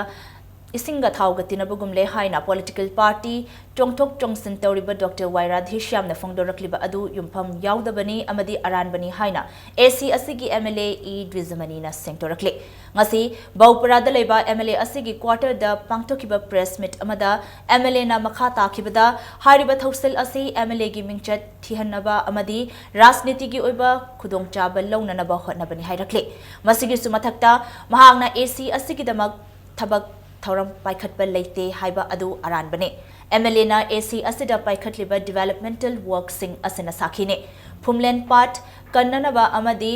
ꯏꯁꯤꯡꯒ ꯊꯥꯎꯒ ꯇꯤꯟꯅꯕꯒꯨꯝꯂꯦ ꯍꯥꯏꯅ political party ꯆꯣꯡꯊꯣꯛ ꯆꯣꯡꯁꯤꯟ ꯇꯧꯔꯤꯕ Doctor Y ꯔꯥꯙꯦꯁ꯭ꯌꯥꯝꯅ ꯐꯣꯡꯗꯣꯔꯛꯂꯤꯕ ꯑꯗꯨ ꯌꯨꯝꯐꯝ ꯌꯥꯎꯗꯕꯅꯤ ꯑꯃꯗꯤ ꯑꯔꯥꯟꯕꯅꯤ ꯍꯥꯏꯅ A C ꯑꯁꯤꯒꯤ M L A ꯏ ꯗ꯭ꯋꯤꯖꯃꯅꯤꯅ ꯁꯦꯡꯗꯣꯔꯛꯂꯤ꯫ ꯉꯁꯤ ꯕꯧꯄꯔꯥꯗ ꯂꯩꯕ M L A ꯑꯁꯤꯒꯤ quarter ꯗ ꯄꯥꯡꯊꯣꯛꯈꯤꯕ press meet ꯑꯃꯗ M L A ꯅ ꯃꯈꯥ ꯇꯥꯈꯤꯕꯗ, ꯍꯥꯏꯔꯤꯕ ꯊꯧꯁꯤꯜ ꯑꯁꯤ M L A ꯒꯤ ꯃꯤꯡꯆꯠ ꯊꯤꯍꯟꯅꯕ ꯑꯃꯗꯤ ꯔꯥꯖꯅꯤꯇꯤꯒꯤ ꯑꯣꯏꯕ ꯈꯨꯗꯣꯡꯆꯥꯕ ꯂꯧꯅꯅꯕ ꯍꯣꯠꯅꯕꯅꯤ ꯍꯥꯏꯔꯛꯂꯤ꯫ ꯃꯁꯤꯒꯤꯁꯨ ꯃꯊꯛꯇ ꯃꯍꯥꯛꯅ A C ꯑꯁꯤꯒꯤꯗꯃꯛ ꯊꯕꯛ ꯊꯧꯔꯝ ꯄꯥꯏꯈꯠꯄ ꯂꯩꯇꯦ ꯍꯥꯏꯕ ꯑꯗꯨ ꯑꯔꯥꯟꯕꯅꯤ꯫ ꯑꯦꯝ ꯑꯦꯜ ꯑꯦꯅ ꯑꯦ ꯁꯤ ꯑꯁꯤꯗ ꯄꯥꯏꯈꯠꯂꯤꯕ developmental workꯁꯤꯡ ꯑꯁꯤꯅ ꯁꯥꯈꯤꯅꯤ꯫ ꯐꯨꯝꯂꯦꯟ ꯄꯥꯠ ꯀꯟꯅꯅꯕ ꯑꯃꯗꯤ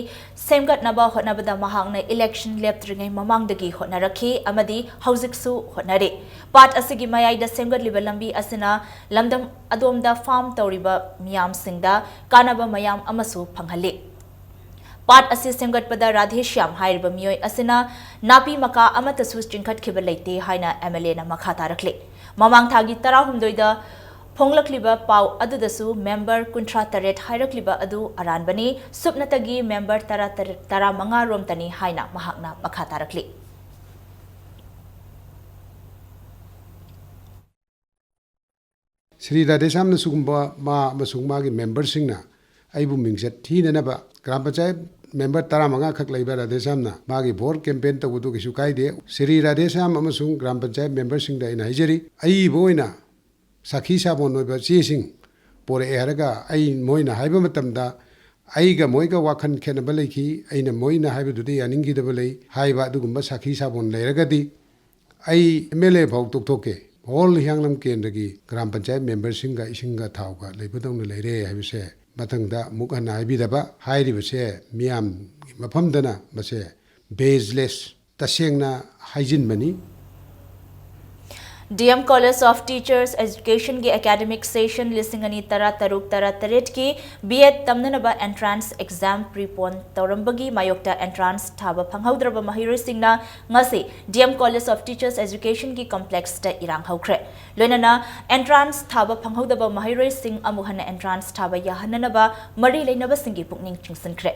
ꯁꯦꯝꯒꯠꯅꯕ ꯍꯣꯠꯅꯕꯗ ꯃꯍꯥꯛꯅ election ꯂꯦꯞꯇ꯭ꯔꯤꯉꯩ ꯃꯃꯥꯡꯗꯒꯤ ꯍꯣꯠꯅꯔꯛꯈꯤ ꯑꯃꯗꯤ ꯍꯧꯖꯤꯛꯁꯨ ꯍꯣꯠꯅꯔꯤ꯫ ꯄꯥꯠ ꯑꯁꯤꯒꯤ ꯃꯌꯥꯏꯗ ꯁꯦꯝꯒꯠꯂꯤꯕ ꯂꯝꯕꯤ ꯑꯁꯤꯅ ꯂꯝꯗꯝ ꯑꯗꯣꯝꯗ farm ꯇꯧꯔꯤꯕ ꯃꯤꯌꯥꯝꯁꯤꯡꯗ ꯀꯥꯟꯅꯕ ꯃꯌꯥꯝ ꯑꯃꯁꯨ ꯐꯪꯍꯜꯂꯤ꯫ ꯄꯥꯠ ꯑꯁꯤ ꯁꯦꯝꯒꯠꯄꯗ ꯔꯥꯙꯦꯁ꯭ꯌꯥꯝ ꯍꯥꯏꯔꯤꯕ ꯃꯤꯑꯣꯏ ꯑꯁꯤꯅ ꯅꯥꯄꯤ ꯃꯀꯥ ꯑꯃꯠꯇꯁꯨ ꯆꯤꯡꯈꯠꯈꯤꯕ ꯂꯩꯇꯦ ꯍꯥꯏꯅ ꯑꯦꯝ ꯑꯦꯜ ꯑꯦꯅ ꯃꯈꯥ ꯇꯥꯔꯛꯂꯤ꯫ ꯃꯃꯥꯡ ꯊꯥꯒꯤ ꯇꯔꯥꯍꯨꯝꯗꯣꯏꯗ ꯐꯣꯡꯂꯛꯂꯤꯕ ꯄꯥꯎ ꯑꯗꯨꯗꯁꯨ member ꯀꯨꯟꯊ꯭ꯔꯥ ꯇꯔꯦꯠ ꯍꯥꯏꯔꯛꯂꯤꯕ ꯑꯗꯨ ꯑꯔꯥꯟꯕꯅꯤ, ꯁꯨꯞꯅꯇꯒꯤ member ꯇꯔꯥ ꯇꯔꯦꯠ, ꯇꯔꯥꯃꯉꯥ ꯔꯣꯝꯇꯅꯤ ꯍꯥꯏꯅ ꯃꯍꯥꯛꯅ ꯃꯈꯥ ꯇꯥꯔꯛꯂꯤ꯫ ꯁ꯭ꯔꯤ ꯔꯥꯙꯦꯁ꯭ꯌꯥꯝꯅ ꯁꯤꯒꯨꯝꯕ ꯃꯥ ꯑꯃꯁꯨꯡ ꯃꯥꯒꯤ memberꯁꯤꯡꯅ ꯑꯩꯕꯨ ꯃꯤꯡꯆꯠ ꯊꯤꯅꯅꯕ ꯒ꯭ꯔꯥꯝ ꯄꯟꯆꯥꯌꯠ member ꯇꯔꯥꯃꯉꯥ ꯈꯛ ꯂꯩꯕ ꯔꯥꯙꯦꯁ꯭ꯌꯥꯝꯅ ꯃꯥꯒꯤ vote campaign ꯇꯧꯕꯗꯨ ꯀꯩꯁꯨ ꯀꯥꯏꯗꯦ꯫ ꯁ꯭ꯔꯤ ꯔꯥꯙꯦꯁ꯭ꯌꯥꯝ ꯑꯃꯁꯨꯡ ꯒ꯭ꯔꯥꯝ ꯄꯟꯆꯥꯌꯠ memberꯁꯤꯡꯗ ꯑꯩꯅ ꯍꯥꯏꯖꯔꯤ, ꯑꯏꯕ ꯑꯣꯏꯅ ꯁꯥꯈꯤ ꯁꯥꯕꯣꯟ ꯑꯣꯏꯕ ꯆꯦꯁꯤꯡ ꯄꯣꯔꯛꯑꯦ ꯍꯥꯏꯔꯒ ꯑꯩ, ꯃꯣꯏꯅ ꯍꯥꯏꯕ ꯃꯇꯝꯗ ꯑꯩꯒ ꯃꯣꯏꯒ ꯋꯥꯈꯜ ꯈꯦꯠꯅꯕ ꯂꯩꯈꯤ, ꯑꯩꯅ ꯃꯣꯏꯅ ꯍꯥꯏꯕꯗꯨꯗ ꯌꯥꯅꯤꯡꯈꯤꯗꯕ ꯂꯩ ꯍꯥꯏꯕ ꯑꯗꯨꯒꯨꯝꯕ ꯁꯥꯈꯤ ꯁꯥꯕꯣꯟ ꯂꯩꯔꯒꯗꯤ ꯑꯩ ꯑꯦꯝ ꯑꯦꯜ ꯑꯦ ꯐꯥꯎ ꯇꯣꯛꯊꯣꯛꯀꯦ꯫ ꯍꯣꯜ ꯍꯤꯌꯥꯡꯂꯝ ꯀꯦꯟꯗ꯭ꯔꯒꯤ ꯒ꯭ꯔꯥꯝ ꯄꯟꯆꯥꯌꯠ memberꯁꯤꯡꯒ ꯏꯁꯤꯡꯒ ꯊꯥꯎꯒ ꯂꯩꯕꯗꯧꯅ ꯂꯩꯔꯦ ꯍꯥꯏꯕꯁꯦ ꯃꯊꯪꯗ ꯑꯃꯨꯛ ꯍꯟꯅ ꯍꯥꯏꯕꯤꯗꯕ ꯍꯥꯏꯔꯤꯕꯁꯦ ꯃꯤꯌꯥꯝꯒꯤ ꯃꯐꯝꯗꯅ ꯃꯁꯦ baseless, ꯇꯁꯦꯡꯅ ꯍꯥꯏꯖꯤꯟꯕꯅꯤ꯫ D M College of Teachers Educationꯒꯤ academic session ꯂꯤꯁꯤꯡ ꯑꯅꯤ ꯇꯔꯥ ꯇꯔꯨꯛ ꯇꯔꯥ ꯇꯔꯦꯠꯀꯤ B Ed ꯇꯝꯅꯅꯕ entrance exam prepone ꯇꯧꯔꯝꯕꯒꯤ ꯃꯥꯌꯣꯛꯇ entrance ꯊꯥꯕ ꯐꯪꯍꯧꯗ꯭ꯔꯕ ꯃꯍꯩꯔꯣꯏꯁꯤꯡꯅ ꯉꯁꯤ D M College of Teachers Educationꯒꯤ complexꯇ ꯏꯔꯥꯡ ꯍꯧꯈ꯭ꯔꯦ꯫ ꯂꯣꯏꯅꯅ entrance ꯊꯥꯕ ꯐꯪꯍꯧꯗꯕ ꯃꯍꯩꯔꯣꯏꯁꯤꯡ ꯑꯃꯨꯛ ꯍꯟꯅ entrance ꯊꯥꯕ ꯌꯥꯍꯟꯅꯅꯕ ꯃꯔꯤ ꯂꯩꯅꯕꯁꯤꯡꯒꯤ ꯄꯨꯛꯅꯤꯡ ꯆꯤꯡꯁꯤꯟꯈ꯭ꯔꯦ꯫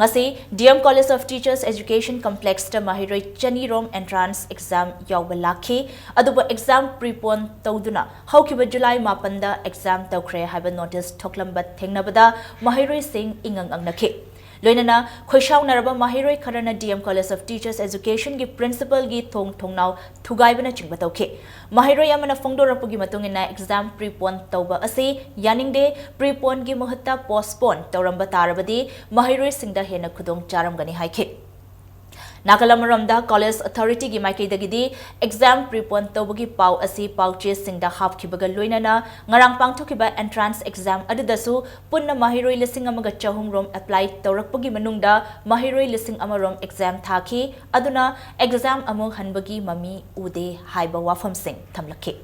ꯉꯁꯤ D M College of Teachers Education Complexꯇ ꯃꯍꯩꯔꯣꯏ ꯆꯅꯤ ꯔꯣꯝ entrance exam ꯌꯥꯎꯕ ꯂꯥꯛꯈꯤ꯫ ꯑꯗꯨꯕꯨ exam prepone ꯇꯧꯗꯨꯅ ꯍꯧꯈꯤꯕ ꯖꯨꯂꯥꯏ ꯃꯥꯄꯟꯗ exam ꯇꯧꯈ꯭ꯔꯦ ꯍꯥꯏꯕ notice ꯊꯣꯛꯂꯝꯕ ꯊꯦꯡꯅꯕꯗ ꯃꯍꯩꯔꯣꯏꯁꯤꯡ ꯏꯉꯪ ꯉꯪꯅꯈꯤ꯫ ꯂꯣꯏꯅꯅ ꯈꯣꯏꯁꯥꯎꯅꯔꯕ ꯃꯍꯩꯔꯣꯏ ꯈꯔꯅ D M College of Teachers Educationꯒꯤ principalꯒꯤ ꯊꯣꯡ ꯊꯣꯡꯅꯥꯎ ꯊꯨꯒꯥꯏꯕꯅꯆꯤꯡꯕ ꯇꯧꯈꯤ꯫ ꯃꯍꯩꯔꯣꯏ ꯑꯃꯅ ꯐꯣꯡꯗꯣꯔꯛꯄꯒꯤ ꯃꯇꯨꯡ ꯏꯟꯅ exam prepone ꯇꯧꯕ ꯑꯁꯤ ꯌꯥꯅꯤꯡꯗꯦ, preponeꯒꯤ ꯃꯍꯨꯠꯇ postpone ꯇꯧꯔꯝꯕ ꯇꯥꯔꯕꯗꯤ ꯃꯍꯩꯔꯣꯏꯁꯤꯡꯗ ꯍꯦꯟꯅ ꯈꯨꯗꯣꯡ ꯆꯥꯔꯝꯒꯅꯤ ꯍꯥꯏꯈꯤ꯫ ꯅꯥꯀꯜ ꯑꯃꯔꯣꯝꯗ, ꯀꯣꯂꯦꯖ ꯑꯣꯊꯣꯔꯤꯇꯤꯒꯤ ꯃꯥꯏꯀꯩꯗꯒꯤꯗꯤ ꯑꯦꯛꯖꯥꯝ ꯄ꯭ꯔꯤꯄꯣꯟ ꯇꯧꯕꯒꯤ ꯄꯥꯎ ꯑꯁꯤ ꯄꯥꯎꯆꯦꯁꯤꯡꯗ ꯍꯥꯞꯈꯤꯕꯒ ꯂꯣꯏꯅꯅ ꯉꯔꯥꯡ ꯄꯥꯡꯊꯣꯛꯈꯤꯕ ꯑꯦꯟꯇ꯭ꯔꯥꯟꯁ ꯑꯦꯛꯖꯥꯝ ꯑꯗꯨꯗꯁꯨ ꯄꯨꯟꯅ ꯃꯍꯩꯔꯣꯏ ꯂꯤꯁꯤꯡ ꯑꯃꯒ ꯆꯍꯨꯝ ꯔꯣꯝ ꯑꯦꯄ꯭ꯂꯥꯏ ꯇꯧꯔꯛꯄꯒꯤ ꯃꯅꯨꯡꯗ ꯃꯍꯩꯔꯣꯏ ꯂꯤꯁꯤꯡ ꯑꯃ ꯔꯣꯝ ꯑꯦꯛꯖꯥꯝ ꯊꯥꯈꯤ꯫ ꯑꯗꯨꯅ ꯑꯦꯛꯖꯥꯝ ꯑꯃꯨꯛ ꯍꯟꯕꯒꯤ ꯃꯃꯤ ꯎꯗꯦ ꯍꯥꯏꯕ ꯋꯥꯐꯝꯁꯤꯡ ꯊꯝꯂꯛꯈꯤ꯫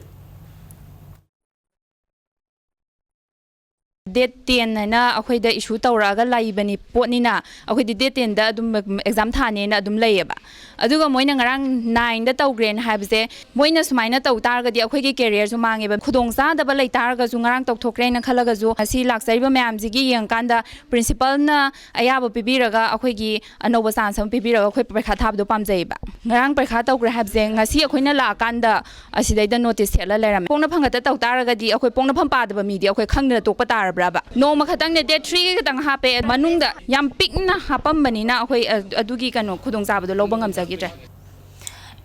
ꯗꯦꯠ ꯇꯦꯟ ꯍꯥꯏꯅ ꯑꯩꯈꯣꯏꯗ ꯏꯁꯨ ꯇꯧꯔꯛꯑꯒ ꯂꯩꯕꯅꯤ ꯄꯣꯠꯅꯤꯅ, ꯑꯩꯈꯣꯏꯗꯤ ꯗꯦꯠ ꯇꯦꯟꯗ ꯑꯗꯨꯝ ꯑꯦꯛꯖꯥꯝ ꯊꯥꯅꯦꯅ ꯑꯗꯨꯝ ꯂꯩꯌꯦꯕ꯫ ꯑꯗꯨꯒ ꯃꯣꯏꯅ ꯉꯔꯥꯡ ꯅꯥꯏꯟꯗ ꯇꯧꯈ꯭ꯔꯦꯅ ꯍꯥꯏꯕꯁꯦ, ꯃꯣꯏꯅ ꯁꯨꯃꯥꯏꯅ ꯇꯧ ꯇꯥꯔꯒꯗꯤ ꯑꯩꯈꯣꯏꯒꯤ ꯀꯦꯔꯤꯌꯔꯁꯨ ꯃꯥꯡꯉꯦꯕ꯫ ꯈꯨꯗꯣꯡꯆꯥꯗꯕ ꯂꯩ ꯇꯥꯔꯒꯁꯨ, ꯉꯔꯥꯡ ꯇꯧꯊꯣꯛꯈ꯭ꯔꯦꯅ ꯈꯜꯂꯒꯁꯨ, ꯉꯁꯤ ꯂꯥꯛꯆꯔꯤꯕ ꯃꯌꯥꯝꯁꯤꯒꯤ ꯌꯦꯡꯉꯀꯥꯟꯗ ꯄ꯭ꯔꯤꯟꯁꯤꯄꯜꯅ ꯑꯌꯥꯕ ꯄꯤꯕꯤꯔꯒ, ꯑꯩꯈꯣꯏꯒꯤ ꯑꯅꯧꯕ ꯆꯥꯟꯁ ꯑꯃ ꯄꯤꯕꯤꯔꯒ ꯑꯩꯈꯣꯏ ꯄꯔꯤꯈꯥ ꯊꯥꯕꯗꯣ ꯄꯥꯝꯖꯩꯌꯦꯕ꯫ ꯉꯔꯥꯡ ꯄꯔꯤꯈꯥ ꯇꯧꯈ꯭ꯔꯦ ꯍꯥꯏꯕꯁꯦ, ꯉꯁꯤ ꯑꯩꯈꯣꯏꯅ ꯂꯥꯛꯑꯀꯥꯟꯗ ꯑꯁꯤꯗꯩꯗ ꯅꯣꯇꯤꯁ ꯊꯦꯠꯂ ꯂꯩꯔꯝꯃꯦ꯫ ꯄꯣꯛꯅꯐꯝ ꯈꯛꯇ ꯇꯧ ꯇꯥꯔꯒꯗꯤ, ꯑꯩꯈꯣꯏ ꯄꯣꯛꯅꯐꯝ ꯄꯥꯗꯕ ꯃꯤꯗꯤ ꯑꯩꯈꯣꯏ ꯈꯪꯗꯅ ꯇꯣꯛꯄ ꯇꯥꯔꯕ꯭ꯔꯕ? ꯅꯣꯡꯃ ꯈꯛꯇꯪꯅꯦ, ꯗꯦꯠ ꯊ꯭ꯔꯤꯒꯤ ꯈꯛꯇꯪ ꯍꯥꯞꯄꯦ, ꯃꯅꯨꯡꯗ ꯌꯥꯝ ꯄꯤꯛꯅ ꯍꯥꯞꯄꯝꯕꯅꯤꯅ ꯑꯩꯈꯣꯏ ꯑ-, ꯑꯗꯨꯒꯤ ꯀꯩꯅꯣ ꯈꯨꯗꯣꯡꯆꯥꯕꯗꯣ ꯂꯧꯕ ꯉꯝꯖꯈꯤꯗ꯭ꯔꯦ꯫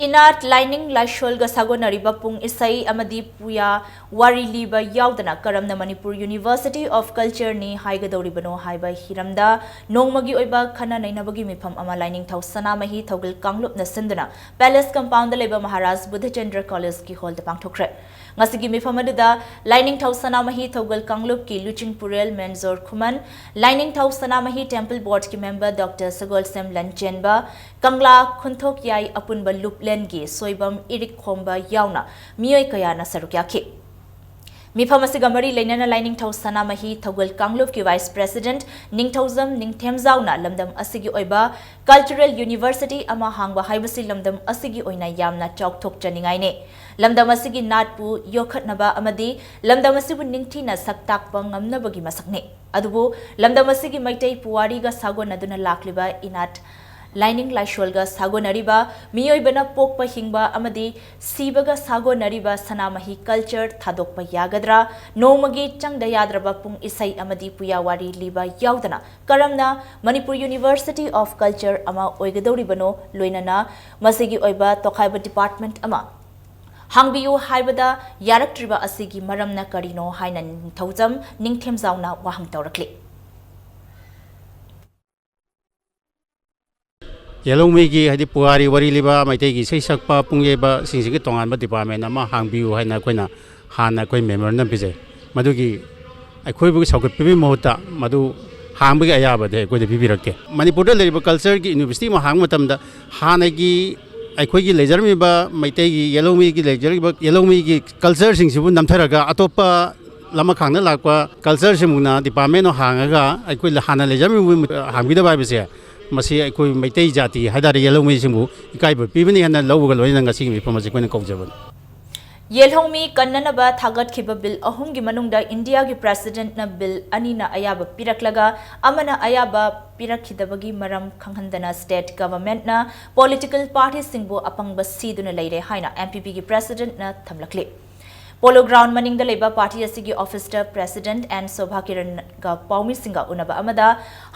ꯏꯅꯥꯠ ꯂꯥꯏꯅꯤꯡ ꯂꯥꯏꯁꯣꯜꯒ ꯁꯥꯒꯣꯟꯅꯔꯤꯕ ꯄꯨꯡ ꯏꯁꯩ ꯑꯃꯗꯤ ꯄꯨꯌꯥ ꯋꯥꯔꯤ ꯂꯤꯕ ꯌꯥꯎꯗꯅ ꯀꯔꯝꯅ ꯃꯅꯤꯄꯨꯔ University of Cultureꯅꯤ ꯍꯥꯏꯒꯗꯧꯔꯤꯕꯅꯣ ꯍꯥꯏꯕ ꯍꯤꯔꯝꯗ ꯅꯣꯡꯃꯒꯤ ꯑꯣꯏꯕ ꯈꯟꯅ ꯅꯩꯅꯕꯒꯤ ꯃꯤꯐꯝ ꯑꯃ ꯂꯥꯏꯅꯤꯡꯊꯧ ꯁꯅꯥꯃꯍꯤ ꯊꯧꯒꯜ ꯀꯥꯡꯂꯨꯞꯅ ꯁꯤꯟꯗꯨꯅ ꯄꯦꯂꯦꯁ ꯀꯝꯄꯥꯎꯟꯗ ꯂꯩꯕ ꯃꯍꯥꯔꯥꯖ ꯕꯨꯙꯆꯟꯗ꯭ꯔ ꯀꯣꯂꯦꯖꯀꯤ ꯍꯣꯜꯗ ꯄꯥꯡꯊꯣꯛꯈ꯭ꯔꯦ꯫ ꯉꯁꯤꯒꯤ ꯃꯤꯐꯝ ꯑꯗꯨꯗ ꯂꯥꯏꯅꯤꯡꯊꯧ ꯁꯅꯥꯃꯍꯤ ꯊꯧꯒꯜ ꯀꯥꯡꯂꯨꯞꯀꯤ ꯂꯨꯆꯤꯡꯄꯨꯔꯦꯜ ꯃꯦꯟꯖꯣꯔ ꯈꯨꯃꯟ, ꯂꯥꯏꯅꯤꯡꯊꯧ ꯁꯅꯥꯃꯍꯤ ꯇꯦꯝꯄꯜ ꯕꯣꯔꯗꯀꯤ ꯃꯦꯝꯕꯔ ꯗꯣꯛꯇꯔ ꯁꯒꯣꯜꯁꯦꯝ ꯂꯟꯆꯦꯟꯕ, ꯀꯪꯂꯥ ꯈꯨꯟꯊꯣꯛꯌꯥꯏ ꯑꯄꯨꯟꯕ ꯂꯨꯞꯂꯦꯟꯒꯤ ꯁꯣꯏꯕꯝ ꯏꯔꯤꯛ ꯈꯣꯝꯕ ꯌꯥꯎꯅ ꯃꯤꯑꯣꯏ ꯀꯌꯥꯅ ꯁꯔꯨꯛ ꯌꯥꯈꯤ꯫ ꯃꯤꯐꯝ ꯑꯁꯤꯒ ꯃꯔꯤ ꯂꯩꯅꯅ ꯂꯥꯏꯅꯤꯡꯊꯧ ꯁꯅꯥꯃꯍꯤ ꯊꯧꯒꯜ ꯀꯥꯡꯂꯨꯞꯀꯤ ꯚꯥꯏꯁ ꯄ꯭ꯔꯦꯁꯤꯗꯦꯟꯠ ꯅꯤꯡꯊꯧꯖꯝ ꯅꯤꯡꯊꯦꯝꯖꯥꯎꯅ ꯂꯝꯗꯝ ꯑꯁꯤꯒꯤ ꯑꯣꯏꯕ ꯀꯜꯆꯔꯦꯜ ꯌꯨꯅꯤꯚꯔꯁꯤꯇꯤ ꯑꯃ ꯍꯥꯡꯕ ꯍꯥꯏꯕꯁꯤ ꯂꯝꯗꯝ ꯑꯁꯤꯒꯤ ꯑꯣꯏꯅ ꯌꯥꯝꯅ ꯆꯥꯎꯊꯣꯛꯆꯅꯤꯡꯉꯥꯏꯅꯤ꯫ ꯂꯝꯗꯝ ꯑꯁꯤꯒꯤ ꯅꯥꯠꯄꯨ ꯌꯣꯛꯈꯠꯅꯕ ꯑꯃꯗꯤ ꯂꯝꯗꯝ ꯑꯁꯤꯕꯨ ꯅꯤꯡꯊꯤꯅ ꯁꯛ ꯇꯥꯛꯄ ꯉꯝꯅꯕꯒꯤ ꯃꯁꯛꯅꯤ꯫ ꯑꯗꯨꯕꯨ ꯂꯝꯗꯝ ꯑꯁꯤꯒꯤ ꯃꯩꯇꯩ ꯄꯨꯋꯥꯔꯤꯒ ꯁꯥꯒꯣꯟꯅꯗꯨꯅ ꯂꯥꯛꯂꯤꯕ ꯏꯅꯥꯠ ꯂꯥꯏꯅꯤꯡ ꯂꯥꯏꯁꯣꯜꯒ ꯁꯥꯒꯣꯟꯅꯔꯤꯕ, ꯃꯤꯑꯣꯏꯕꯅ ꯄꯣꯛꯄ ꯍꯤꯡꯕ ꯑꯃꯗꯤ ꯁꯤꯕꯒ ꯁꯥꯒꯣꯟꯅꯔꯤꯕ ꯁꯅꯥꯃꯍꯤ ꯀꯜꯆꯔ ꯊꯥꯗꯣꯛꯄ ꯌꯥꯒꯗ꯭ꯔꯥ? ꯅꯣꯡꯃꯒꯤ ꯆꯪꯗ ꯌꯥꯗ꯭ꯔꯕ ꯄꯨꯡ ꯏꯁꯩ ꯑꯃꯗꯤ ꯄꯨꯌꯥ ꯋꯥꯔꯤ ꯂꯤꯕ ꯌꯥꯎꯗꯅ ꯀꯔꯝꯅ ꯃꯅꯤꯄꯨꯔ University of Culture ꯑꯃ ꯑꯣꯏꯒꯗꯧꯔꯤꯕꯅꯣ? ꯂꯣꯏꯅꯅ ꯃꯁꯤꯒꯤ ꯑꯣꯏꯕ ꯇꯣꯈꯥꯏꯕ ꯗꯤꯄꯥꯔꯠꯃꯦꯟꯠ ꯑꯃ ꯍꯥꯡꯕꯤꯌꯨ ꯍꯥꯏꯕꯗ ꯌꯥꯔꯛꯇ꯭ꯔꯤꯕ ꯑꯁꯤꯒꯤ ꯃꯔꯝꯅ ꯀꯔꯤꯅꯣ ꯍꯥꯏꯅ ꯅꯤꯡꯊꯧꯖꯝ ꯅꯤꯡꯊꯦꯝꯖꯥꯎꯅ ꯋꯥꯍꯪ ꯇꯧꯔꯛꯂꯤ꯫ ꯌꯦꯜꯍꯧꯃꯤꯒꯤ, ꯍꯥꯏꯗꯤ ꯄꯨꯋꯥꯔꯤ ꯋꯥꯔꯤ ꯂꯤꯕ, ꯃꯩꯇꯩꯒꯤ ꯏꯁꯩ ꯁꯛꯄ, ꯄꯨꯡ ꯌꯩꯕꯁꯤꯡꯁꯤꯒꯤ ꯇꯣꯉꯥꯟꯕ ꯗꯤꯄꯥꯔꯠꯃꯦꯟ ꯑꯃ ꯍꯥꯡꯕꯤꯌꯨ ꯍꯥꯏꯅ ꯑꯩꯈꯣꯏꯅ ꯍꯥꯟꯅ ꯑꯩꯈꯣꯏ ꯃꯦꯃꯣꯔꯦꯟꯗꯝ ꯄꯤꯖꯩ꯫ ꯃꯗꯨꯒꯤ ꯑꯩꯈꯣꯏꯕꯨꯒꯤ ꯁꯧꯒꯠ ꯄꯤꯕꯒꯤ ꯃꯍꯨꯠꯇ ꯃꯗꯨ ꯍꯥꯡꯕꯒꯤ ꯑꯌꯥꯕꯗꯤ ꯑꯩꯈꯣꯏꯗ ꯄꯤꯕꯤꯔꯛꯇꯦ꯫ ꯃꯅꯤꯄꯨꯔꯗ ꯂꯩꯔꯤꯕ ꯀꯜꯆꯔꯒꯤ ꯌꯨꯅꯤꯚꯔꯁꯤꯇꯤ ꯑꯃ ꯍꯥꯡꯕ ꯃꯇꯝꯗ ꯍꯥꯟꯅꯒꯤ ꯑꯩꯈꯣꯏꯒꯤ ꯂꯩꯖꯔꯝꯃꯤꯕ ꯃꯩꯇꯩꯒꯤ ꯌꯦꯜꯍꯧꯃꯤꯒꯤ ꯂꯩꯖꯔꯤꯕ ꯌꯦꯜꯍꯧꯃꯤꯒꯤ ꯀꯜꯆꯔꯁꯤꯡꯁꯤꯕꯨ ꯅꯝꯊꯔꯒ ꯑꯇꯣꯞꯄ ꯂꯃꯈꯥꯡꯗ ꯂꯥꯛꯄ ꯀꯜꯆꯔꯁꯤꯡꯕꯨꯅ ꯗꯤꯄꯥꯔꯠꯃꯦꯟ ꯑꯃ ꯍꯥꯡꯉꯒ ꯑꯩꯈꯣꯏ ꯍꯥꯟꯅ ꯂꯩꯖꯔꯝꯃꯤꯕ ꯍꯥꯡꯕꯤꯗꯕ ꯍꯥꯏꯕꯁꯦ, ꯃꯁꯤ ꯑꯩꯈꯣꯏ ꯃꯩꯇꯩ ꯖꯥꯇꯤ ꯍꯥꯏꯇꯥꯔꯦ, ꯌꯦꯜꯍꯧꯃꯤꯁꯤꯡꯕꯨ ꯏꯀꯥꯏꯕ ꯄꯤꯕꯅꯤ ꯍꯥꯏꯅ ꯂꯧꯔꯒ ꯂꯣꯏꯅꯅ ꯉꯁꯤꯒꯤ ꯃꯤꯐꯝ ꯑꯁꯤ ꯑꯩꯈꯣꯏꯅ ꯀꯧꯖꯕꯅꯤ꯫ ꯌꯦꯜꯍꯧꯃꯤ ꯀꯟꯅꯅꯕ ꯊꯥꯒꯠꯈꯤꯕ ꯕꯤꯜ ꯑꯍꯨꯝꯒꯤ ꯃꯅꯨꯡꯗ ꯏꯟꯗꯤꯌꯥꯒꯤ ꯄ꯭ꯔꯦꯁꯤꯗꯦꯟꯠꯅ ꯕꯤꯜ ꯑꯅꯤꯅ ꯑꯌꯥꯕ ꯄꯤꯔꯛꯂꯒ ꯑꯃꯅ ꯑꯌꯥꯕ ꯄꯤꯔꯛꯈꯤꯗꯕꯒꯤ ꯃꯔꯝ ꯈꯪꯍꯟꯗꯅ ꯁ꯭ꯇꯦꯠ ꯒꯚꯔꯟꯃꯦꯟꯠꯅ ꯄꯣꯂꯤꯇꯤꯀꯦꯜ ꯄꯥꯔꯇꯤꯁꯤꯡꯕꯨ ꯑꯄꯪꯕ ꯁꯤꯗꯨꯅ ꯂꯩꯔꯦ ꯍꯥꯏꯅ ꯑꯦꯝ ꯄꯤ ꯄꯤꯒꯤ ꯄ꯭ꯔꯦꯁꯤꯗꯦꯟꯠꯅ ꯊꯝꯂꯛꯂꯤ꯫ ꯄꯣꯂꯣ ꯒ꯭ꯔꯥꯎꯟ ꯃꯅꯤꯡꯗ ꯂꯩꯕ ꯄꯥꯔꯇꯤ ꯑꯁꯤꯒꯤ ꯑꯣꯐꯤꯁꯇ ꯄ꯭ꯔꯦꯁꯤꯗꯦꯟꯠ ꯑꯦꯟ ꯁꯣꯚꯥ ꯀꯤꯔꯟꯒ ꯄꯥꯎꯃꯤꯁꯤꯡꯒ ꯎꯅꯕ ꯑꯃꯗ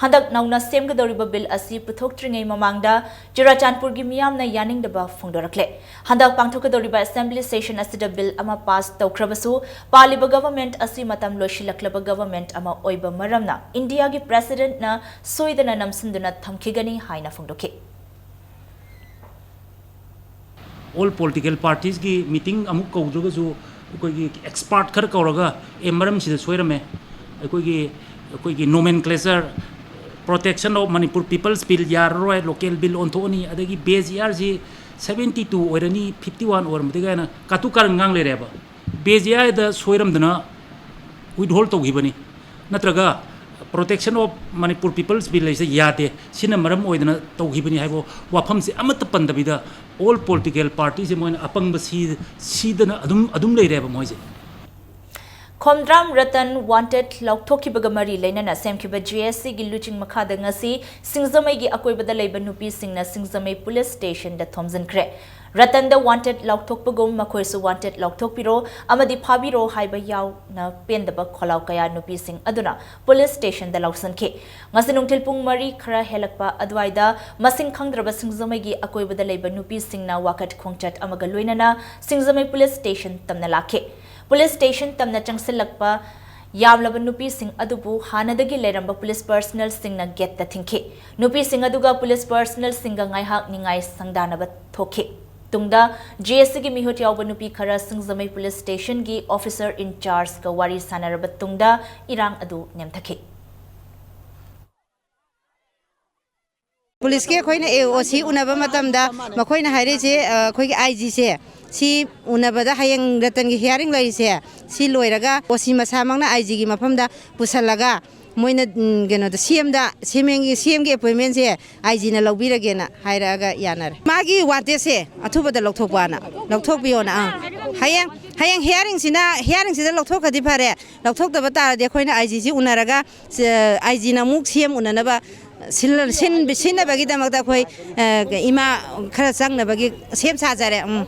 ꯍꯟꯗꯛ ꯅꯧꯅ ꯁꯦꯝꯒꯗꯧꯔꯤꯕ ꯕꯤꯜ ꯑꯁꯤ ꯄꯨꯊꯣꯛꯇ꯭ꯔꯤꯉꯩ ꯃꯃꯥꯡꯗ ꯆꯨꯔꯥꯆꯥꯟꯄꯨꯔꯒꯤ ꯃꯤꯌꯥꯝꯅ ꯌꯥꯅꯤꯡꯗꯕ ꯐꯣꯡꯗꯣꯔꯛꯂꯦ꯫ ꯍꯟꯗꯛ ꯄꯥꯡꯊꯣꯛꯀꯗꯧꯔꯤꯕ ꯑꯦꯁꯦꯝꯕ꯭ꯂꯤ ꯁꯦꯁꯟ ꯑꯁꯤꯗ ꯕꯤꯜ ꯑꯃ ꯄꯥꯁ ꯇꯧꯈ꯭ꯔꯕꯁꯨ ꯄꯥꯜꯂꯤꯕ ꯒꯚꯔꯟꯃꯦꯟꯠ ꯑꯁꯤ ꯃꯇꯝ ꯂꯣꯏꯁꯤꯜꯂꯛꯂꯕ ꯒꯚꯔꯟꯃꯦꯟꯠ ꯑꯃ ꯑꯣꯏꯕ ꯃꯔꯝꯅ ꯏꯟꯗꯤꯌꯥꯒꯤ ꯄ꯭ꯔꯦꯁꯤꯗꯦꯟꯠꯅ ꯁꯣꯏꯗꯅ ꯅꯝꯁꯤꯟꯗꯨꯅ ꯊꯝꯈꯤꯒꯅꯤ ꯍꯥꯏꯅ ꯐꯣꯡꯗꯣꯛꯈꯤ꯫ ꯑꯣꯜ ꯄꯣꯂꯤꯇꯤꯀꯦꯜ ꯄꯥꯔꯇꯤꯁꯀꯤ ꯃꯤꯇꯤꯡ ꯑꯃꯨꯛ ꯀꯧꯗ꯭ꯔꯒꯁꯨ ꯑꯩꯈꯣꯏꯒꯤ ꯑꯦꯛꯁꯄꯥꯔꯠ ꯈꯔ ꯀꯧꯔꯒ ꯑꯦ ꯃꯔꯝꯁꯤꯗ ꯁꯣꯏꯔꯝꯃꯦ, ꯑꯩꯈꯣꯏꯒꯤ ꯑꯩꯈꯣꯏꯒꯤ nomenclature, Protection of Manipur People's Bill ꯌꯥꯔꯔꯣꯏ, ꯂꯣꯀꯦꯜ ꯕꯤꯜ ꯑꯣꯟꯊꯣꯛꯑꯅꯤ, ꯑꯗꯒꯤ ꯕꯦꯁ ꯏꯌꯥꯔꯁꯤ ꯁꯕꯦꯟꯇꯤ ꯇꯨ ꯑꯣꯏꯔꯅꯤ, ꯐꯤꯐꯇꯤ ꯋꯥꯟ ꯑꯣꯏꯔꯝꯕꯗꯤ ꯀꯥꯏꯅ ꯀꯥꯇꯨ ꯀꯥꯔꯟ ꯉꯥꯡ ꯂꯩꯔꯦꯕ꯫ ꯕꯦꯁ ꯏꯌꯥꯔꯗ ꯁꯣꯏꯔꯝꯗꯅ ꯋꯤꯠꯍꯣꯜ ꯇꯧꯈꯤꯕꯅꯤ, ꯅꯠꯇ꯭ꯔꯒ Protection of Manipur People's Bill ꯍꯥꯏꯁꯦ ꯌꯥꯗꯦ, ꯁꯤꯅ ꯃꯔꯝ ꯑꯣꯏꯗꯅ ꯇꯧꯈꯤꯕꯅꯤ ꯍꯥꯏꯕ ꯋꯥꯐꯝꯁꯦ ꯑꯃꯠꯇ ꯄꯟꯗꯕꯤꯗ ꯑꯣꯜ ꯄꯣꯂꯤꯇꯤꯀꯦꯜ ꯄꯥꯔꯇꯤꯁꯦ ꯃꯣꯏꯅ ꯑꯄꯪꯕ ꯁꯤ ꯁꯤꯗꯅ ꯑꯗꯨꯝ ꯑꯗꯨꯝ ꯂꯩꯔꯦꯕ ꯃꯣꯏꯁꯦ꯫ ꯈꯣꯝꯗ꯭ꯔꯥꯝ ꯔꯇꯟ ꯋꯥꯟꯇꯦꯗ ꯂꯥꯎꯊꯣꯛꯈꯤꯕꯒ ꯃꯔꯤ ꯂꯩꯅꯅ ꯁꯦꯝꯈꯤꯕ ꯖꯦ ꯑꯦꯁ ꯁꯤꯒꯤ ꯂꯨꯆꯤꯡ ꯃꯈꯥꯗ ꯉꯁꯤ ꯁꯤꯡꯖꯃꯩꯒꯤ ꯑꯀꯣꯏꯕꯗ ꯂꯩꯕ ꯅꯨꯄꯤꯁꯤꯡꯅ ꯁꯤꯡꯖꯃꯩ ꯄꯨꯂꯤꯁ ꯁ꯭ꯇꯦꯁꯟꯗ ꯊꯣꯝꯖꯤꯟꯈ꯭ꯔꯦ꯫ ꯔꯇꯟꯗ ꯋꯥꯟꯇꯦꯗ ꯂꯥꯎꯊꯣꯛꯄꯒꯨꯝ ꯃꯈꯣꯏꯁꯨ ꯋꯥꯟꯇꯦꯗ ꯂꯥꯎꯊꯣꯛꯄꯤꯔꯣ ꯑꯃꯗꯤ ꯐꯥꯕꯤꯔꯣ ꯍꯥꯏꯕ ꯌꯥꯎꯅ ꯄꯦꯟꯗꯕ ꯈꯣꯜꯂꯥꯎ ꯀꯌꯥ ꯅꯨꯄꯤꯁꯤꯡ ꯑꯗꯨꯅ ꯄꯨꯂꯤꯁ ꯁ꯭ꯇꯦꯁꯟꯗ ꯂꯧꯁꯤꯟꯈꯤ꯫ ꯉꯁꯤ ꯅꯨꯡꯊꯤꯜ ꯄꯨꯡ ꯃꯔꯤ ꯈꯔ ꯍꯦꯜꯂꯛꯄ ꯑꯗꯨꯋꯥꯏꯗ ꯃꯁꯤꯡ ꯈꯪꯗ꯭ꯔꯕ ꯁꯤꯡꯖꯃꯩꯒꯤ ꯑꯀꯣꯏꯕꯗ ꯂꯩꯕ ꯅꯨꯄꯤꯁꯤꯡꯅ ꯋꯥꯀꯠ ꯈꯣꯡꯆꯠ ꯑꯃꯒ ꯂꯣꯏꯅꯅ ꯁꯤꯡꯖꯃꯩ ꯄꯨꯂꯤꯁ ꯁ꯭ꯇꯦꯁꯟ ꯇꯝꯅ ꯂꯥꯛꯈꯤ꯫ ꯄꯨꯂꯤꯁ ꯁ꯭ꯇꯦꯁꯟ ꯇꯝꯅ ꯆꯪꯁꯤꯜꯂꯛꯄ ꯌꯥꯝꯂꯕ ꯅꯨꯄꯤꯁꯤꯡ ꯑꯗꯨꯕꯨ ꯍꯥꯟꯅꯗꯒꯤ ꯂꯩꯔꯝꯕ ꯄꯨꯂꯤꯁ ꯄꯔꯁꯅꯦꯜꯁꯤꯡꯅ ꯒꯦꯠꯇ ꯊꯤꯡꯈꯤ꯫ ꯅꯨꯄꯤꯁꯤꯡ ꯑꯗꯨꯒ ꯄꯨꯂꯤꯁ ꯄꯔꯁꯅꯦꯜꯁꯤꯡꯒ ꯉꯥꯏꯍꯥꯛ ꯅꯤꯡꯉꯥꯏ ꯁꯪꯗꯥꯅꯕ ꯊꯣꯛꯈꯤ꯫ ꯇꯨꯡꯗ ꯖꯦ ꯑꯦꯁ ꯁꯤꯒꯤ ꯃꯤꯍꯨꯠ ꯌꯥꯎꯕ ꯅꯨꯄꯤ ꯈꯔ ꯁꯤꯡꯖꯃꯩ ꯄꯨꯂꯤꯁ ꯁ꯭ꯇꯦꯁꯟꯒꯤ ꯑꯣꯐꯤꯁꯔ ꯏꯟꯆꯥꯔꯖꯀ ꯋꯥꯔꯤ ꯁꯥꯟꯅꯔꯕ ꯇꯨꯡꯗ ꯏꯔꯥꯡ ꯑꯗꯨ ꯅꯦꯝꯊꯈꯤ꯫ ꯄꯨꯂꯤꯁꯀꯤ ꯑꯩꯈꯣꯏꯅ ꯑꯦ ꯑꯣ ꯁꯤ ꯎꯅꯕ ꯃꯇꯝꯗ ꯃꯈꯣꯏꯅ ꯍꯥꯏꯔꯛꯏꯁꯦ, ꯑ, ꯑꯩꯈꯣꯏꯒꯤ ꯑꯥꯏ ꯖꯤꯁꯦ, ꯁꯤ ꯎꯅꯕꯗ ꯍꯌꯦꯡ ꯔꯇꯟꯒꯤ ꯍꯤꯌꯥꯔꯤꯡ ꯂꯩꯔꯤꯁꯦ, ꯁꯤ ꯂꯣꯏꯔꯒ ꯑꯣ ꯁꯤ ꯃꯁꯥꯃꯛꯅ ꯑꯥꯏ ꯖꯤꯒꯤ ꯃꯐꯝꯗ ꯄꯨꯁꯜꯂꯒ ꯃꯣꯏꯅ, ꯎꯝ, ꯀꯩꯅꯣꯗ, ꯁꯤ ꯑꯦꯝꯗ, ꯁꯤ ꯑꯦꯝꯒꯤ, ꯁꯤ ꯑꯦꯝꯒꯤ ꯑꯦꯄꯣꯏꯟꯃꯦꯟꯁꯦ ꯑꯥꯏ ꯖꯤꯅ ꯂꯧꯕꯤꯔꯒꯦꯅ ꯍꯥꯏꯔꯛꯑꯒ ꯌꯥꯅꯔꯦ꯫ ꯃꯥꯒꯤ ꯋꯥꯟꯇꯦꯖꯁꯦ ꯑꯊꯨꯕꯗ ꯂꯧꯊꯣꯛꯄꯅ, ꯂꯧꯊꯣꯛꯄꯤꯌꯣꯅ, ꯑꯥ꯫ ꯍꯌꯦꯡ, ꯍꯌꯦꯡ ꯍꯤꯌꯥꯔꯤꯡꯁꯤꯅ, ꯍꯤꯌꯥꯔꯤꯡꯁꯤꯗ ꯂꯧꯊꯣꯛꯈ꯭ꯔꯗꯤ ꯐꯔꯦ, ꯂꯧꯊꯣꯛꯇꯕ ꯇꯥꯔꯗꯤ ꯑꯩꯈꯣꯏꯅ ꯑꯥꯏ ꯖꯤꯁꯤ ꯎꯅꯔꯒ, ꯑꯥꯏ ꯖꯤꯅ ꯑꯃꯨꯛ ꯁꯤ ꯑꯦꯝ ꯎꯅꯅꯕ ꯁꯤꯜ-, ꯁꯤꯟ-, ꯁꯤꯟꯅꯕꯒꯤꯗꯃꯛꯇ ꯑꯩꯈꯣꯏ, ꯑ, ꯏꯃꯥ ꯈꯔ ꯆꯪꯅꯕꯒꯤ ꯁꯦꯝ ꯁꯥꯖꯔꯦ꯫ ꯎꯝ꯫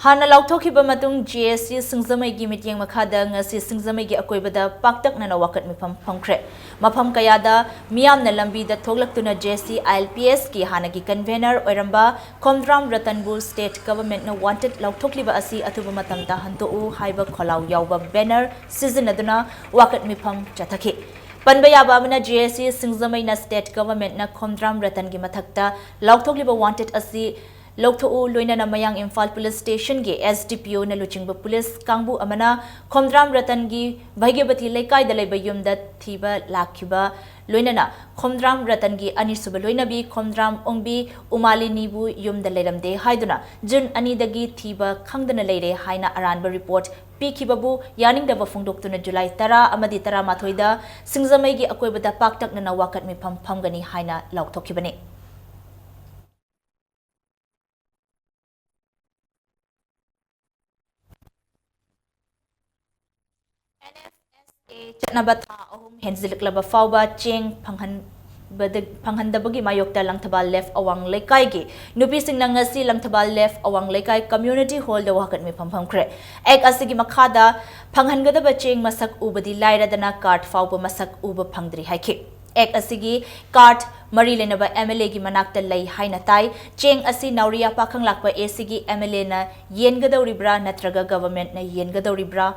ꯍꯥꯟꯅ ꯂꯥꯎꯊꯣꯛꯈꯤꯕ ꯃꯇꯨꯡ, ꯖꯦ ꯑꯦꯁ ꯁꯤ ꯁꯤꯡꯖꯃꯩꯒꯤ ꯃꯤꯠꯌꯦꯡ ꯃꯈꯥꯗ ꯉꯁꯤ ꯁꯤꯡꯖꯃꯩꯒꯤ ꯑꯀꯣꯏꯕꯗ ꯄꯥꯛꯇꯛꯅꯅ ꯋꯥꯀꯠ ꯃꯤꯐꯝ ꯐꯝꯈ꯭ꯔꯦ꯫ ꯃꯐꯝ ꯀꯌꯥꯗ ꯃꯤꯌꯥꯝꯅ ꯂꯝꯕꯤꯗ ꯊꯣꯛꯂꯛꯇꯨꯅ J S C I L P ꯑꯦꯁꯀꯤ ꯍꯥꯟꯅꯒꯤ ꯀꯟꯚꯦꯅꯔ ꯑꯣꯏꯔꯝꯕ ꯈꯣꯝꯗ꯭ꯔꯥꯝ ꯔꯇꯟꯕꯨ ꯁ꯭ꯇꯦꯠ ꯒꯚꯔꯟꯃꯦꯟꯠꯅ ꯋꯥꯟꯇꯦꯗ ꯂꯥꯎꯊꯣꯛꯂꯤꯕ ꯑꯁꯤ ꯑꯊꯨꯕ ꯃꯇꯝꯗ ꯍꯟꯗꯣꯛꯎ ꯍꯥꯏꯕ ꯈꯣꯜꯂꯥꯎ ꯌꯥꯎꯕ ꯕꯦꯅꯔ ꯁꯤꯖꯤꯟꯅꯗꯨꯅ ꯋꯥꯀꯠ ꯃꯤꯐꯝ ꯆꯠꯊꯈꯤ꯫ ꯄꯟꯕ ꯌꯥꯕ ꯑꯃꯅ, J S C ꯁꯤꯡꯖꯃꯩꯅ state ꯒꯚꯔꯟꯃꯦꯟꯠꯅ Khomdram ꯔꯇꯟꯒꯤ ꯃꯊꯛꯇ ꯂꯥꯎꯊꯣꯛꯂꯤꯕ ꯋꯥꯟꯇꯦꯗ ꯑꯁꯤ ꯂꯧꯊꯣꯛꯎ, ꯂꯣꯏꯅꯅ ꯃꯌꯥꯡ ꯏꯝꯐꯥꯜ ꯄꯨꯂꯤꯁ ꯁ꯭ꯇꯦꯁꯟꯒꯤ ꯑꯦꯁ ꯗꯤ ꯄꯤ ꯑꯣꯅ ꯂꯨꯆꯤꯡꯕ ꯄꯨꯂꯤꯁ ꯀꯥꯡꯕꯨ ꯑꯃꯅ ꯈꯣꯝꯗ꯭ꯔꯥꯝ ꯔꯇꯟꯒꯤ ꯚꯩꯒ꯭ꯌꯕꯇꯤ ꯂꯩꯀꯥꯏꯗ ꯂꯩꯕ ꯌꯨꯝꯗ ꯊꯤꯕ ꯂꯥꯛꯈꯤꯕ, ꯂꯣꯏꯅꯅ ꯈꯣꯝꯗ꯭ꯔꯥꯝ ꯔꯇꯟꯒꯤ ꯑꯅꯤꯁꯨꯕ ꯂꯣꯏꯅꯕꯤ ꯈꯣꯝꯗ꯭ꯔꯥꯝ ꯑꯣꯡꯕꯤ ꯎꯃꯥꯂꯤꯅꯤꯕꯨ ꯌꯨꯝꯗ ꯂꯩꯔꯝꯗꯦ ꯍꯥꯏꯗꯨꯅ ꯖꯨꯟ ꯑꯅꯤꯗꯒꯤ ꯊꯤꯕ ꯈꯪꯗꯅ ꯂꯩꯔꯦ ꯍꯥꯏꯅ ꯑꯔꯥꯟꯕ ꯔꯤꯄꯣꯔꯠ ꯄꯤꯈꯤꯕꯕꯨ ꯌꯥꯅꯤꯡꯗꯕ ꯐꯣꯡꯗꯣꯛꯇꯨꯅ ꯖꯨꯂꯥꯏ ꯇꯔꯥ ꯑꯃꯗꯤ ꯇꯔꯥꯃꯥꯊꯣꯏꯗ ꯁꯤꯡꯖꯃꯩꯒꯤ ꯑꯀꯣꯏꯕꯗ ꯄꯥꯛꯇꯛꯅꯅ ꯋꯥꯀꯠ ꯃꯤꯐꯝ ꯐꯝꯒꯅꯤ ꯍꯥꯏꯅ ꯂꯥꯎꯊꯣꯛꯈꯤꯕꯅꯤ꯫ ꯆꯠꯅꯕ ꯊꯥ ꯑꯍꯨꯝ ꯍꯦꯟꯖꯤꯜꯂꯛꯂꯕ ꯐꯥꯎꯕ ꯆꯦꯡ ꯐꯪꯍꯟꯕꯗ-, ꯐꯪꯍꯟꯗꯕꯒꯤ ꯃꯥꯌꯣꯛꯇ ꯂꯪꯊꯕꯥꯜ ꯂꯦꯐ ꯑꯋꯥꯡ ꯂꯩꯀꯥꯏꯒꯤ ꯅꯨꯄꯤꯁꯤꯡꯅ ꯉꯁꯤ ꯂꯪꯊꯕꯥꯜ ꯂꯦꯐ ꯑꯋꯥꯡ ꯂꯩꯀꯥꯏ ꯀꯝꯃ꯭ꯌꯨꯅꯤꯇꯤ ꯍꯣꯜꯗ ꯋꯥꯀꯠ ꯃꯤꯐꯝ ꯐꯝꯈ꯭ꯔꯦ꯫ ꯑꯦꯛ ꯑꯁꯤꯒꯤ ꯃꯈꯥꯗ ꯐꯪꯍꯟꯒꯗꯕ ꯆꯦꯡ ꯃꯁꯛ ꯎꯕꯗꯤ ꯂꯥꯏꯔꯗꯅ ꯀꯥꯔꯗ ꯐꯥꯎꯕ ꯃꯁꯛ ꯎꯕ ꯐꯪꯗ꯭ꯔꯤ ꯍꯥꯏꯈꯤ꯫ ꯑꯦꯛ ꯑꯁꯤꯒꯤ ꯀꯥꯔꯗ ꯃꯔꯤ ꯂꯩꯅꯕ ꯑꯦꯝ ꯑꯦꯜ ꯑꯦꯒꯤ ꯃꯅꯥꯛꯇ ꯂꯩ ꯍꯥꯏꯅ ꯇꯥꯏ꯫ ꯆꯦꯡ ꯑꯁꯤ ꯅꯥꯎꯔꯤꯌꯥ ꯄꯥꯈꯪꯂꯥꯛꯄ ꯑꯦ ꯁꯤꯒꯤ ꯑꯦꯝ ꯑꯦꯜ ꯑꯦꯅ ꯌꯦꯟꯒꯗꯧꯔꯤꯕ꯭ꯔꯥ ꯅꯠꯇ꯭ꯔꯒ ꯒꯚꯔꯟꯃꯦꯟꯠꯅ ꯌꯦꯟꯒꯗꯧꯔꯤꯕ꯭ꯔꯥ?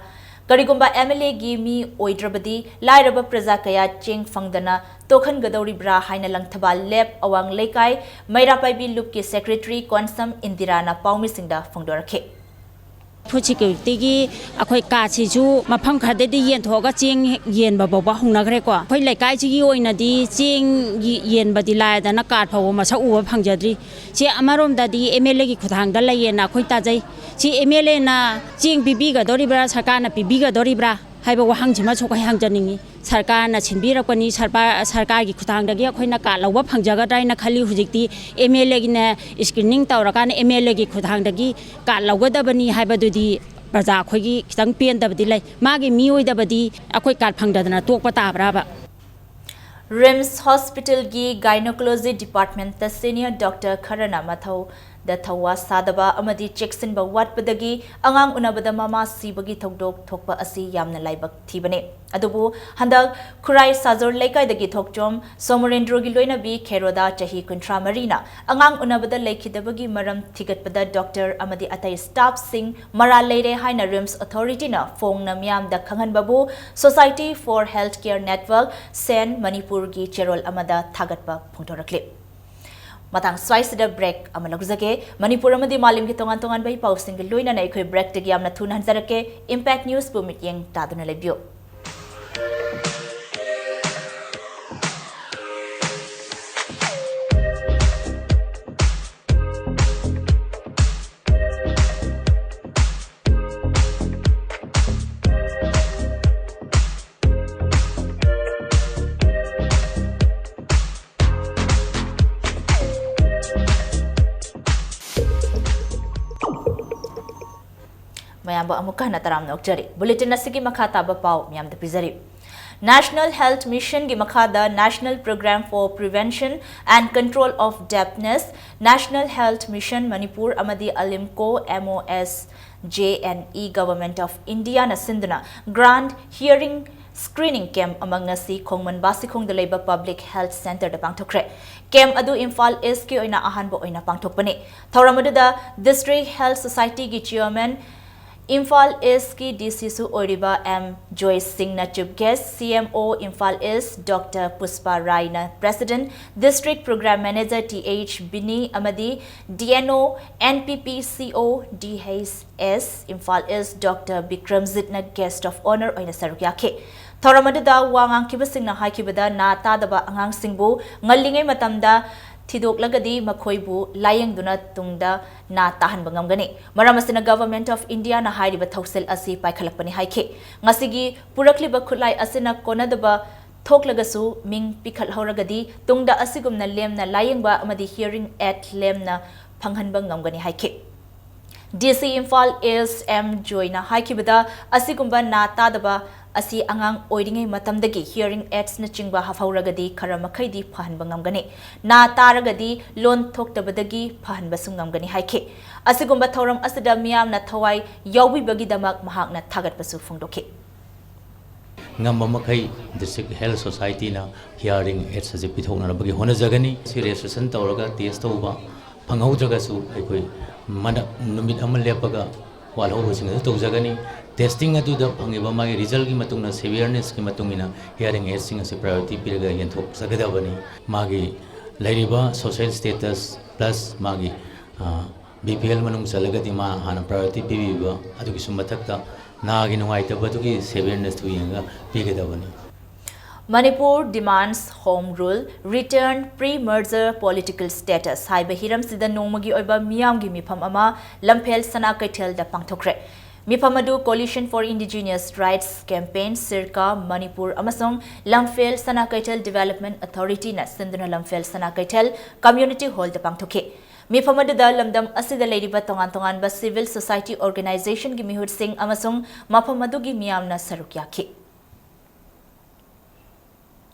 ꯀꯔꯤꯒꯨꯝꯕ MLAꯒꯤ ꯃꯤ ꯑꯣꯏꯗ꯭ꯔꯕꯗꯤ ꯂꯥꯏꯔꯕ ꯄ꯭ꯔꯖꯥ ꯀꯌꯥ ꯆꯦꯡ ꯐꯪꯗꯅ ꯇꯣꯛꯍꯟꯒꯗꯧꯔꯤꯕ꯭ꯔꯥ ꯍꯥꯏꯅ ꯂꯪꯊꯕꯥꯜ ꯂꯦꯞ ꯑꯋꯥꯡ ꯂꯩꯀꯥꯏ ꯃꯩꯔꯥ ꯄꯥꯏꯕꯤ ꯂꯨꯞꯀꯤ secretary ꯀꯣꯟꯁꯝ ꯏꯟꯗꯤꯔꯥꯅ ꯄꯥꯎꯃꯤꯁꯤꯡꯗ ꯐꯣꯡꯗꯣꯔꯛꯈꯤ꯫ Food securityꯒꯤ ꯑꯩꯈꯣꯏ cardꯁꯤꯁꯨ ꯃꯐꯝ ꯈꯔꯗꯗꯤ ꯌꯦꯟꯊꯣꯛꯑꯒ ꯆꯦꯡ ꯌꯦꯟꯕ ꯐꯥꯎꯕ ꯍꯧꯅꯈ꯭ꯔꯦꯀꯣ꯫ ꯑꯩꯈꯣꯏ ꯂꯩꯀꯥꯏꯁꯤꯒꯤ ꯑꯣꯏꯅꯗꯤ ꯆꯦꯡ ꯌꯦꯟꯕꯗꯤ ꯂꯥꯏꯗꯅ card ꯐꯥꯎꯕ ꯃꯁꯛ ꯎꯕ ꯐꯪꯖꯗ꯭ꯔꯤ꯫ ꯁꯤ ꯑꯃꯔꯣꯝꯗꯗꯤ MLAꯒꯤ ꯈꯨꯠꯊꯥꯡꯗ ꯂꯩꯌꯦꯅ ꯑꯩꯈꯣꯏ ꯇꯥꯖꯩ꯫ ꯁꯤ MLAꯅ ꯆꯦꯡ ꯄꯤꯕꯤꯒꯗꯧꯔꯤꯕ꯭ꯔꯥ, ꯁꯔꯀꯥꯔꯅ ꯄꯤꯕꯤꯒꯗꯧꯔꯤꯕ꯭ꯔꯥ ꯍꯥꯏꯕ ꯋꯥꯍꯪꯁꯤꯃꯁꯨ ꯑꯩꯈꯣꯏ ꯍꯪꯖꯅꯤꯡꯉꯤ꯫ ꯁꯔꯀꯥꯔꯅ ꯁꯤꯟꯕꯤꯔꯛꯄꯅꯤ, ꯁꯔꯀꯥꯔ, ꯁꯔꯀꯥꯔꯒꯤ ꯈꯨꯠꯊꯥꯡꯗꯒꯤ ꯑꯩꯈꯣꯏꯅ card ꯂꯧꯕ ꯐꯪꯖꯒꯗ꯭ꯔꯥ ꯍꯥꯏꯅ ꯈꯜꯂꯤ꯫ ꯍꯧꯖꯤꯛꯇꯤ MLAꯒꯤꯅ screening ꯇꯧꯔꯀꯥꯟꯗ MLAꯒꯤ ꯈꯨꯠꯊꯥꯡꯗꯒꯤ card ꯂꯧꯒꯗꯕꯅꯤ ꯍꯥꯏꯕꯗꯨꯗꯤ ꯄ꯭ꯔꯖꯥ ꯑꯩꯈꯣꯏꯒꯤ ꯈꯤꯇꯪ ꯄꯦꯟꯗꯕꯗꯤ ꯂꯩ꯫ ꯃꯥꯒꯤ ꯃꯤꯑꯣꯏꯗꯕꯗꯤ ꯑꯩꯈꯣꯏ card ꯐꯪꯗꯗꯅ ꯇꯣꯛꯄ ꯇꯥꯕ꯭ꯔꯥꯕ? RIMS hospitalꯒꯤ gynecology departmentꯇ senior doctor ꯈꯔꯅ ꯃꯊꯧꯗ ꯊꯧꯋꯥ ꯁꯥꯗꯕ ꯑꯃꯗꯤ ꯆꯦꯛꯁꯤꯟꯕ ꯋꯥꯠꯄꯗꯒꯤ ꯑꯉꯥꯡ ꯎꯅꯕꯗ ꯃꯃꯥ ꯁꯤꯕꯒꯤ ꯊꯧꯗꯣꯛ ꯊꯣꯛꯄ ꯑꯁꯤ ꯌꯥꯝꯅ ꯂꯥꯏꯕꯛ ꯊꯤꯕꯅꯤ꯫ ꯑꯗꯨꯕꯨ ꯍꯟꯗꯛ ꯈꯨꯔꯥꯏ ꯁꯥꯖꯣꯔ ꯂꯩꯀꯥꯏꯗꯒꯤ ꯊꯣꯛꯆꯣꯝ ꯁꯣꯃꯣꯔꯦꯟꯗ꯭ꯔꯣꯒꯤ ꯂꯣꯏꯅꯕꯤ ꯈꯦꯔꯣꯗꯥ, ꯆꯍꯤ ꯀꯨꯟꯊ꯭ꯔꯥ ꯃꯔꯤꯅ ꯑꯉꯥꯡ ꯎꯅꯕꯗ ꯂꯩꯈꯤꯗꯕꯒꯤ ꯃꯔꯝ ꯊꯤꯒꯠꯄꯗ doctor ꯑꯃꯗꯤ ꯑꯇꯩ staffꯁꯤꯡ ꯃꯔꯥꯜ ꯂꯩꯔꯦ ꯍꯥꯏꯅ RIMS authorityꯅ ꯐꯣꯡꯅ ꯃꯤꯌꯥꯝꯗ ꯈꯪꯍꯟꯕꯕꯨ Society for Healthcare Network, ꯁꯦꯟ, ꯃꯅꯤꯄꯨꯔꯒꯤ ꯆꯦꯔꯣꯜ ꯑꯃꯗ ꯊꯥꯒꯠꯄ ꯐꯣꯡꯗꯣꯔꯛꯂꯤ꯫ ꯃꯇꯥꯡ ꯁ꯭ꯋꯥꯏꯁꯤꯗ break ꯑꯃ ꯂꯧꯖꯒꯦ꯫ ꯃꯅꯤꯄꯨꯔ ꯑꯃꯗꯤ ꯃꯥꯂꯦꯝꯒꯤ ꯇꯣꯉꯥꯟ ꯇꯣꯉꯥꯟꯕ ꯏ ꯄꯥꯎꯁꯤꯡꯒꯤ ꯂꯣꯏꯅꯅ ꯑꯩꯈꯣꯏ breakꯇꯒꯤ ꯌꯥꯝꯅ ꯊꯨꯅ ꯍꯟꯖꯔꯛꯀꯦ꯫ Impact Newsꯄꯨ ꯃꯤꯠꯌꯦꯡ ꯇꯥꯗꯨꯅ ꯂꯩꯕꯤꯌꯨ꯫ ꯃꯌꯥꯝꯕꯨ ꯑꯃꯨꯛꯀ ꯍꯟꯅ ꯇꯔꯥꯝꯅ ꯑꯣꯛꯆꯔꯤ꯫ Bulletin ꯑꯁꯤꯒꯤ ꯃꯈꯥ ꯇꯥꯕ ꯄꯥꯎ ꯃꯌꯥꯝꯗ ꯄꯤꯖꯔꯤ꯫ National Health Missionꯒꯤ ꯃꯈꯥꯗ National Programme for Prevention and Control of Deafness, National Health Mission Manipur ꯑꯃꯗꯤ Alimco, MOSJNE, Government of Indiaꯅ ꯁꯤꯟꯗꯨꯅ grand hearing screening camp ꯑꯃ ꯉꯁꯤ ꯈꯣꯡꯃꯟ ꯕꯥꯁꯤꯈꯣꯡꯗ ꯂꯩꯕ Public Health Centreꯗ ꯄꯥꯡꯊꯣꯛꯈ꯭ꯔꯦ꯫ Camp ꯑꯗꯨ ꯏꯝꯐꯥꯜ Eastꯀꯤ ꯑꯣꯏꯅ ꯑꯍꯥꯟꯕ ꯑꯣꯏꯅ ꯄꯥꯡꯊꯣꯛꯄꯅꯤ꯫ ꯊꯧꯔꯝ ꯑꯗꯨꯗ District Health Societyꯒꯤ Chairman ꯏꯝꯐꯥꯜ ꯏꯁꯀꯤ ꯗꯤ ꯁꯤꯁꯨ ꯑꯣꯏꯔꯤꯕ ꯑꯦꯝ ꯖꯣꯏ ꯁꯤꯡꯅ Chief Guest, C M O Imphal East doctor Pushpa ꯔꯥꯏꯅ President, District Program Manager T H Bini ꯑꯃꯗꯤ D N O, N P P C O, D H S Imphal East doctor ꯕꯤꯀ꯭ꯔꯝꯖꯤꯠꯅ Guest of Honour ꯑꯣꯏꯅ ꯁꯔꯨꯛ ꯌꯥꯈꯤ꯫ ꯊꯧꯔꯝ ꯑꯗꯨꯗ ꯋꯥ ꯉꯥꯡꯈꯤꯕꯁꯤꯡꯅ ꯍꯥꯏꯈꯤꯕꯗ, ꯅꯥ ꯇꯥꯗꯕ ꯑꯉꯥꯡꯁꯤꯡꯕꯨ ꯉꯜꯂꯤꯉꯩ ꯃꯇꯝꯗ ꯊꯤꯗꯣꯛꯂꯒꯗꯤ ꯃꯈꯣꯏꯕꯨ ꯂꯥꯌꯦꯡꯗꯨꯅ ꯇꯨꯡꯗ ꯅꯥ ꯇꯥꯍꯟꯕ ꯉꯝꯒꯅꯤ꯫ ꯃꯔꯝ ꯑꯁꯤꯅ Government of Indiaꯅ ꯍꯥꯏꯔꯤꯕ ꯊꯧꯁꯤꯜ ꯑꯁꯤ ꯄꯥꯏꯈꯠꯂꯛꯄꯅꯤ ꯍꯥꯏꯈꯤ꯫ ꯉꯁꯤꯒꯤ ꯄꯨꯔꯛꯂꯤꯕ ꯈꯨꯠꯂꯥꯏ ꯑꯁꯤꯅ ꯀꯣꯟꯅꯗꯕ ꯊꯣꯛꯂꯒꯁꯨ ꯃꯤꯡ ꯄꯤꯈꯠꯍꯧꯔꯒꯗꯤ ꯇꯨꯡꯗ ꯑꯁꯤꯒꯨꯝꯅ ꯂꯦꯝꯅ ꯂꯥꯌꯦꯡꯕ ꯑꯃꯗꯤ hearing aid ꯂꯦꯝꯅ ꯐꯪꯍꯟꯕ ꯉꯝꯒꯅꯤ ꯍꯥꯏꯈꯤ꯫ ꯗꯤ ꯁꯤ ꯏꯝꯐꯥꯜ ꯏꯁ ꯑꯦꯝ ꯖꯣꯏꯅ ꯍꯥꯏꯈꯤꯕꯗ, ꯑꯁꯤꯒꯨꯝꯕ ꯅꯥ ꯇꯥꯗꯕ ꯑꯁꯤ ꯑꯉꯥꯡ ꯑꯣꯏꯔꯤꯉꯩ ꯃꯇꯝꯗꯒꯤ hearing aidsꯅꯆꯤꯡꯕ ꯍꯥꯞꯍꯧꯔꯒꯗꯤ ꯈꯔ ꯃꯈꯩꯗꯤ ꯐꯍꯟꯕ ꯉꯝꯒꯅꯤ꯫ ꯅꯥ ꯇꯥꯔꯒꯗꯤ ꯂꯣꯟ ꯊꯣꯛꯇꯕꯗꯒꯤ ꯐꯍꯟꯕꯁꯨ ꯉꯝꯒꯅꯤ ꯍꯥꯏꯈꯤ꯫ ꯑꯁꯤꯒꯨꯝꯕ ꯊꯧꯔꯝ ꯑꯁꯤꯗ ꯃꯤꯌꯥꯝꯅ ꯊꯋꯥꯏ ꯌꯥꯎꯕꯤꯕꯒꯤꯗꯃꯛ ꯃꯍꯥꯛꯅ ꯊꯥꯒꯠꯄꯁꯨ ꯐꯣꯡꯗꯣꯛꯈꯤ꯫ ꯉꯝꯕ ꯃꯈꯩ District Health Societyꯅ hearing aids ꯑꯁꯤ ꯄꯤꯊꯣꯛꯅꯅꯕꯒꯤ ꯍꯣꯠꯅꯖꯒꯅꯤ꯫ ꯁꯤ registration ꯇꯧꯔꯒ test ꯇꯧꯕ ꯐꯪꯍꯧꯗ꯭ꯔꯒꯁꯨ ꯑꯩꯈꯣꯏ ꯃꯅ-, ꯅꯨꯃꯤꯠ ꯑꯃ ꯂꯦꯞꯄꯒ ꯋꯥꯠꯍꯧꯕꯁꯤꯡ ꯑꯗꯨ ꯇꯧꯖꯒꯅꯤ꯫ Testing ꯑꯗꯨꯗ ꯐꯪꯉꯤꯕ ꯃꯥꯒꯤ resultꯀꯤ ꯃꯇꯨꯡ ꯏꯟꯅ, severenessꯀꯤ ꯃꯇꯨꯡ ꯏꯟꯅ hearing aidsꯁꯤꯡ ꯑꯁꯤ priority ꯄꯤꯔꯒ ꯌꯦꯟꯊꯣꯛꯆꯒꯗꯕꯅꯤ꯫ ꯃꯥꯒꯤ ꯂꯩꯔꯤꯕ social status plus ꯃꯥꯒꯤ, ꯑ, B P L ꯃꯅꯨꯡ ꯆꯜꯂꯒꯗꯤ ꯃꯥ ꯍꯥꯟꯅ priority ꯄꯤꯕꯤꯕ, ꯑꯗꯨꯒꯤꯁꯨ ꯃꯊꯛꯇ ꯅꯥꯒꯤ ꯅꯨꯡꯉꯥꯏꯇꯕꯗꯨꯒꯤ severenessꯇꯨ ꯌꯦꯡꯉꯒ ꯄꯤꯒꯗꯕꯅꯤ꯫ Manipur demands Home Rule, return pre-merger political status ꯍꯥꯏꯕ ꯍꯤꯔꯝꯁꯤꯗ ꯅꯣꯡꯃꯒꯤ ꯑꯣꯏꯕ ꯃꯤꯌꯥꯝꯒꯤ ꯃꯤꯐꯝ ꯑꯃ ꯂꯝꯐꯦꯜ ꯁꯅꯥ ꯀꯩꯊꯦꯜꯗ ꯄꯥꯡꯊꯣꯛꯈ꯭ꯔꯦ꯫ ꯃꯤꯐꯝ ꯑꯗꯨ Coalition for Indigenous Rights Campaign, ꯁꯤꯔꯀꯥ, Manipur ꯑꯃꯁꯨꯡ ꯂꯝꯐꯦꯜ ꯁꯅꯥ ꯀꯩꯊꯦꯜ Development Authorityꯅ ꯁꯤꯟꯗꯨꯅ ꯂꯝꯐꯦꯜ ꯁꯅꯥ ꯀꯩꯊꯦꯜ Community Hallꯗ ꯄꯥꯡꯊꯣꯛꯈꯤ꯫ ꯃꯤꯐꯝ ꯑꯗꯨꯗ ꯂꯝꯗꯝ ꯑꯁꯤꯗ ꯂꯩꯔꯤꯕ ꯇꯣꯉꯥꯟ ꯇꯣꯉꯥꯟꯕ civil society organizationꯒꯤ ꯃꯤꯍꯨꯠꯁꯤꯡ ꯑꯃꯁꯨꯡ ꯃꯐꯝ ꯑꯗꯨꯒꯤ ꯃꯤꯌꯥꯝꯅ ꯁꯔꯨꯛ ꯌꯥꯈꯤ꯫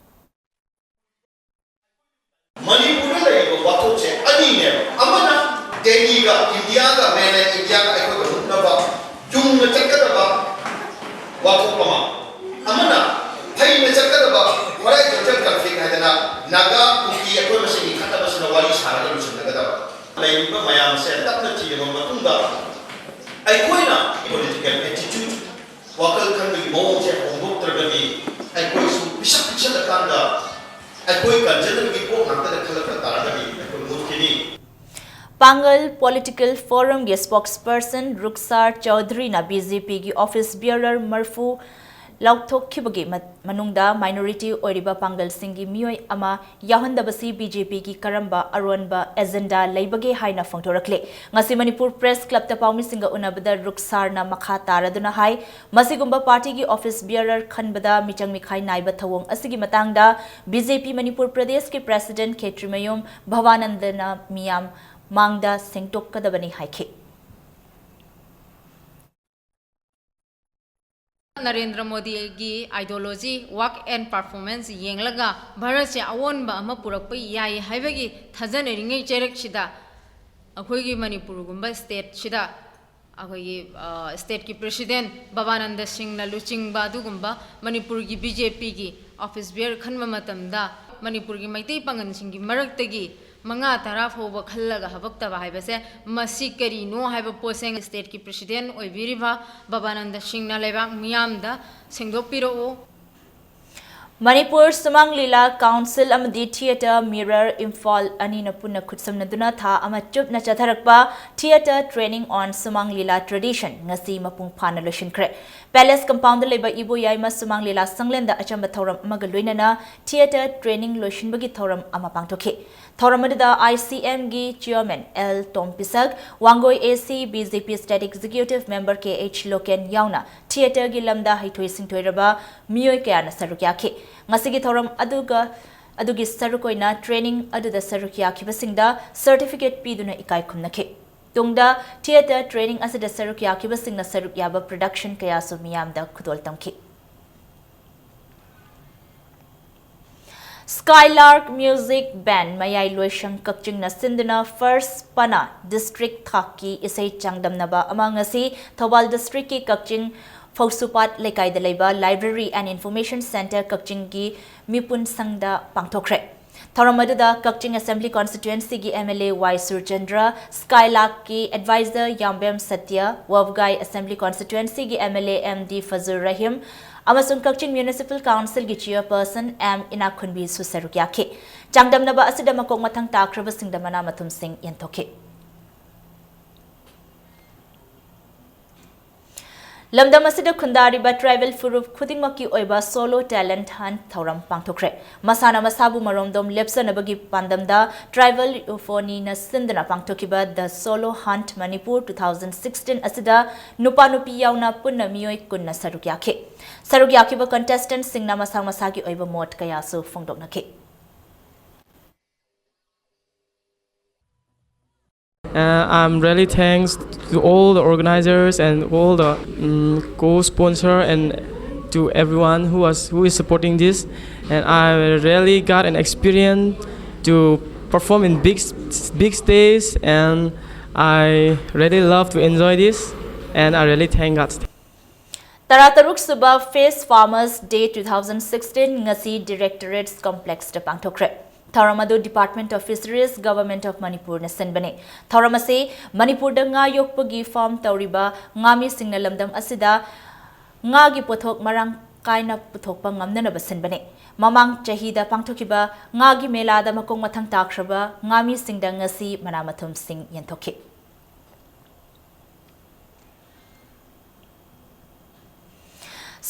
ꯃꯅꯤꯄꯨꯔꯗ ꯂꯩꯔꯤꯕ ꯋꯥꯊꯣꯛꯁꯦ ꯑꯅꯤꯅꯦꯕ꯫ ꯑꯃꯅ ꯗꯦꯜꯂꯤꯒ ꯏꯟꯗꯤꯌꯥꯒ, mainland ꯏꯟꯗꯤꯌꯥꯒ ꯑꯩꯈꯣꯏꯒ ꯃꯨꯛꯅꯕ, ꯆꯨꯝꯅ ꯆꯠꯀꯗꯕ ꯋꯥꯊꯣꯛ ꯑꯃ, ꯑꯃꯅ ꯐꯩꯅ ꯆꯠꯀꯗꯕ horizontal conflict ꯍꯥꯏꯗꯅ ꯅꯥꯒꯥ, ꯀꯨꯀꯤ ꯑꯩꯈꯣꯏ ꯃꯁꯦꯟꯒꯤ ꯈꯠꯅꯕꯁꯤꯅ ꯋꯥꯔꯤ ꯁꯥꯔꯒ ꯂꯣꯏꯁꯤꯟꯅꯒꯗꯕ꯫ ꯂꯩꯔꯤꯕ ꯃꯌꯥꯝꯁꯦ ꯇꯞꯅ ꯊꯤꯔꯕ ꯃꯇꯨꯡꯗ ꯑꯩꯈꯣꯏꯅ ꯑꯩꯈꯣꯏ ꯀꯟꯖꯅꯕꯒꯤ ꯀꯣꯛ ꯉꯥꯛꯇꯗ ꯈꯜꯂꯛꯄ ꯇꯥꯔꯒꯗꯤ ꯑꯩꯈꯣꯏ ꯃꯨꯠꯈꯤꯅꯤ꯫ ꯄꯥꯡꯒꯜ Political Forumꯒꯤ spokesperson ꯔꯨꯛꯁꯥꯔ ꯆꯧꯙꯔꯤꯅ BJPꯒꯤ office bearer ꯃꯔꯐꯨ ꯂꯧꯊꯣꯛꯈꯤꯕꯒꯤ ꯃ-, ꯃꯅꯨꯡꯗ minority ꯑꯣꯏꯔꯤꯕ ꯄꯥꯡꯒꯜꯁꯤꯡꯒꯤ ꯃꯤꯑꯣꯏ ꯑꯃ ꯌꯥꯎꯍꯟꯗꯕꯁꯤ BJPꯒꯤ ꯀꯔꯝꯕ ꯑꯔꯣꯟꯕ agenda ꯂꯩꯕꯒꯦ ꯍꯥꯏꯅ ꯐꯣꯡꯗꯣꯔꯛꯂꯦ꯫ ꯉꯁꯤ ꯃꯅꯤꯄꯨꯔ Press Clubꯇ ꯄꯥꯎꯃꯤꯁꯤꯡꯒ ꯎꯅꯕꯗ ꯔꯨꯛꯁꯥꯔꯅ ꯃꯈꯥ ꯇꯥꯔꯗꯨꯅ ꯍꯥꯏ, ꯃꯁꯤꯒꯨꯝꯕ partyꯒꯤ office bearer ꯈꯟꯕꯗ ꯃꯤꯆꯪ ꯃꯤꯈꯥꯏ ꯅꯥꯏꯕ ꯊꯧꯑꯣꯡ ꯑꯁꯤꯒꯤ ꯃꯇꯥꯡꯗ BJP ꯃꯅꯤꯄꯨꯔ ꯄ꯭ꯔꯗꯦꯁꯀꯤ president ꯈꯦꯇ꯭ꯔꯤꯃꯌꯨꯝ ꯚꯕꯥꯅꯟꯗꯅ ꯃꯤꯌꯥꯝ ꯃꯥꯡꯗ ꯁꯦꯡꯗꯣꯛꯀꯗꯕꯅꯤ ꯍꯥꯏꯈꯤ꯫ ꯅꯔꯦꯟꯗ꯭ꯔ ꯃꯣꯗꯤꯒꯤ ideology, work and performance ꯌꯦꯡꯂꯒ ꯚꯥꯔꯠꯁꯦ ꯑꯑꯣꯟꯕ ꯑꯃ ꯄꯨꯔꯛꯄ ꯌꯥꯏ ꯍꯥꯏꯕꯒꯤ ꯊꯥꯖꯅꯔꯤꯉꯩ ꯆꯩꯔꯛꯁꯤꯗ ꯑꯩꯈꯣꯏꯒꯤ ꯃꯅꯤꯄꯨꯔꯒꯨꯝꯕ stateꯁꯤꯗ ꯑꯩꯈꯣꯏꯒꯤ, ꯑ, stateꯀꯤ president ꯕꯕꯥꯅꯟꯗ ꯁꯤꯡꯅ ꯂꯨꯆꯤꯡꯕ ꯑꯗꯨꯒꯨꯝꯕ ꯃꯅꯤꯄꯨꯔꯒꯤ BJPꯒꯤ office bearer ꯈꯟꯕ ꯃꯇꯝꯗ ꯃꯅꯤꯄꯨꯔꯒꯤ ꯃꯩꯇꯩ ꯄꯥꯉꯜꯁꯤꯡꯒꯤ ꯃꯔꯛꯇꯒꯤ ꯃꯉꯥ ꯇꯔꯥ ꯐꯥꯎꯕ ꯈꯜꯂꯒ ꯍꯥꯄꯛꯇꯕ ꯍꯥꯏꯕꯁꯦ ꯃꯁꯤ ꯀꯔꯤꯅꯣ ꯍꯥꯏꯕ ꯄꯣꯠꯁꯦ stateꯀꯤ president ꯑꯣꯏꯕꯤꯔꯤꯕ ꯕꯕꯥꯅꯟꯗ ꯁꯤꯡꯅ ꯂꯩꯕꯥꯛ ꯃꯤꯌꯥꯝꯗ ꯁꯦꯡꯗꯣꯛꯄꯤꯔꯛꯎ꯫ ꯃꯅꯤꯄꯨꯔ ꯁꯨꯃꯥꯡ ꯂꯤꯂꯥ Council ꯑꯃꯗꯤ Theatre Mirror ꯏꯝꯐꯥꯜ ꯑꯅꯤꯅ ꯄꯨꯟꯅ ꯈꯨꯠꯁꯝꯅꯗꯨꯅ ꯊꯥ ꯑꯃ ꯆꯨꯞꯅ ꯆꯠꯊꯔꯛꯄ Theatre Training on ꯁꯨꯃꯥꯡ ꯂꯤꯂꯥ Tradition ꯉꯁꯤ ꯃꯄꯨꯡ ꯐꯥꯅ ꯂꯣꯏꯁꯤꯟꯈ꯭ꯔꯦ꯫ Palace compoundꯗ ꯂꯩꯕ ꯏꯕꯣꯌꯥꯏꯃ ꯁꯨꯃꯥꯡ ꯂꯤꯂꯥ ꯁꯪꯂꯦꯟꯗ ꯑꯆꯝꯕ ꯊꯧꯔꯝ ꯑꯃꯒ ꯂꯣꯏꯅꯅ theatre training ꯂꯣꯏꯁꯤꯟꯕꯒꯤ ꯊꯧꯔꯝ ꯑꯃ ꯄꯥꯡꯊꯣꯛꯈꯤ꯫ ꯊꯧꯔꯝ ꯑꯗꯨꯗ ICMꯒꯤ chairman L Tompishak, Wangoi AC BJP state executive member KH Loken ꯌꯥꯎꯅ theatreꯒꯤ ꯂꯝꯗ ꯍꯩꯊꯣꯏ ꯁꯤꯡꯊꯣꯏꯔꯕ ꯃꯤꯑꯣꯏ ꯀꯌꯥꯅ ꯁꯔꯨꯛ ꯌꯥꯈꯤ꯫ ꯉꯁꯤꯒꯤ ꯊꯧꯔꯝ ꯑꯗꯨꯒ, ꯑꯗꯨꯒꯤ ꯁꯔꯨꯛ ꯑꯣꯏꯅ training ꯑꯗꯨꯗ ꯁꯔꯨꯛ ꯌꯥꯈꯤꯕꯁꯤꯡꯗ certificate ꯄꯤꯗꯨꯅ ꯏꯀꯥꯏ ꯈꯨꯝꯅꯈꯤ꯫ ꯇꯨꯡꯗ theatre training ꯑꯁꯤꯗ ꯁꯔꯨꯛ ꯌꯥꯈꯤꯕꯁꯤꯡꯅ ꯁꯔꯨꯛ ꯌꯥꯕ production ꯀꯌꯥꯁꯨ ꯃꯤꯌꯥꯝꯗ ꯈꯨꯗꯣꯜ ꯇꯝꯈꯤ꯫ Skylark Music Band ꯃꯌꯥꯏ ꯂꯣꯏꯁꯪ ꯀꯛꯆꯤꯡꯅ ꯁꯤꯟꯗꯨꯅ first ꯄꯅꯥ district ꯊꯥꯛꯀꯤ ꯏꯁꯩ ꯆꯥꯡꯗꯝꯅꯕ ꯑꯃ ꯉꯁꯤ ꯊꯧꯕꯥꯜ districtꯀꯤ ꯀꯛꯆꯤꯡ ꯐꯧꯁꯨꯄꯥꯠ ꯂꯩꯀꯥꯏꯗ ꯂꯩꯕ Library and Information Centre ꯀꯛꯆꯤꯡꯒꯤ ꯃꯤꯄꯨꯟ ꯁꯪꯗ ꯄꯥꯡꯊꯣꯛꯈ꯭ꯔꯦ꯫ ꯊꯧꯔꯝ ꯑꯗꯨꯗ ꯀꯛꯆꯤꯡ Assembly Constituencyꯒꯤ MLA ꯋꯥꯏ ꯁꯨꯔꯆꯟꯗ꯭ꯔ, Skylarkꯀꯤ advisor ꯌꯥꯝꯕꯦꯝ ꯁꯇ꯭ꯌ, ꯋꯥꯕꯒꯥꯏ Assembly Constituencyꯒꯤ MLA M D ꯐꯖꯨꯔ Rahim, ꯑꯃꯁꯨꯡ ꯀꯛꯆꯤꯡ Municipal Councilꯒꯤ Chairperson M ꯏꯅꯥꯛꯈꯨꯟꯕꯤꯁꯨ ꯁꯔꯨꯛ ꯌꯥꯈꯤ꯫ ꯆꯥꯡꯗꯝꯅꯕ ꯑꯁꯤꯗ ꯃꯀꯣꯛ ꯃꯊꯪ ꯇꯥꯈ꯭ꯔꯕꯁꯤꯡꯗ ꯃꯅꯥ ꯃꯊꯨꯝꯁꯤꯡ ꯌꯦꯟꯊꯣꯛꯈꯤ꯫ ꯂꯝꯗꯝ ꯑꯁꯤꯗ ꯈꯨꯟꯗꯥꯔꯤꯕ tribal ꯐꯨꯔꯨꯞ ꯈꯨꯗꯤꯡꯃꯛꯀꯤ ꯑꯣꯏꯕ Solo Talent Hunt ꯊꯧꯔꯝ ꯄꯥꯡꯊꯣꯛꯈ꯭ꯔꯦ꯫ ꯃꯁꯥꯅ ꯃꯁꯥꯕꯨ ꯃꯔꯣꯝꯗꯣꯝ ꯂꯦꯞꯆꯅꯕꯒꯤ ꯄꯥꯟꯗꯝꯗ Tribal Euphonyꯅ ꯁꯤꯟꯗꯨꯅ ꯄꯥꯡꯊꯣꯛꯈꯤꯕ The Solo Hunt Manipur two thousand sixteen ꯑꯁꯤꯗ ꯅꯨꯄꯥ ꯅꯨꯄꯤ ꯌꯥꯎꯅ ꯄꯨꯟꯅ ꯃꯤꯑꯣꯏ ꯀꯨꯟꯅ ꯁꯔꯨꯛ ꯌꯥꯈꯤ꯫ ꯁꯔꯨꯛ ꯌꯥꯈꯤꯕ contestantꯁꯤꯡꯅ ꯃꯁꯥ ꯃꯁꯥꯒꯤ ꯑꯣꯏꯕ ꯃꯣꯠ ꯀꯌꯥꯁꯨ ꯐꯣꯡꯗꯣꯛꯅꯈꯤ꯫ Uh, I'm really thanks to all the organizers and all the um, co-sponsor and to everyone who was who is supporting this. And I really got an experience to perform in big big stage, and I really love to enjoy this, and I really thank God. ꯇꯔꯥꯇꯔꯨꯛ ꯁꯨꯕ Fish Farmers Day two thousand sixteen ꯉꯁꯤ Directorates Complexꯇ ꯄꯥꯡꯊꯣꯛꯈ꯭ꯔꯦ꯫ ꯊꯧꯔꯝ ꯑꯗꯨ Department of Fisheries, Government of Manipurꯅ ꯁꯤꯟꯕꯅꯤ꯫ ꯊꯧꯔꯝ ꯑꯁꯤ ꯃꯅꯤꯄꯨꯔꯗ ꯉꯥ ꯌꯣꯛꯄꯒꯤ farm ꯇꯧꯔꯤꯕ ꯉꯥꯃꯤꯁꯤꯡꯅ ꯂꯝꯗꯝ ꯑꯁꯤꯗ ꯉꯥꯒꯤ ꯄꯣꯠꯊꯣꯛ ꯃꯔꯥꯡ ꯀꯥꯏꯅ ꯄꯨꯊꯣꯛꯄ ꯉꯝꯅꯅꯕ ꯁꯤꯟꯕꯅꯤ꯫ ꯃꯃꯥꯡ ꯆꯍꯤꯗ ꯄꯥꯡꯊꯣꯛꯈꯤꯕ ꯉꯥꯒꯤ ꯃꯦꯂꯥꯗ ꯃꯀꯣꯛ ꯃꯊꯪ ꯇꯥꯈ꯭ꯔꯕ ꯉꯥꯃꯤꯁꯤꯡꯗ ꯉꯁꯤ ꯃꯅꯥ ꯃꯊꯨꯝꯁꯤꯡ ꯌꯦꯟꯊꯣꯛꯈꯤ꯫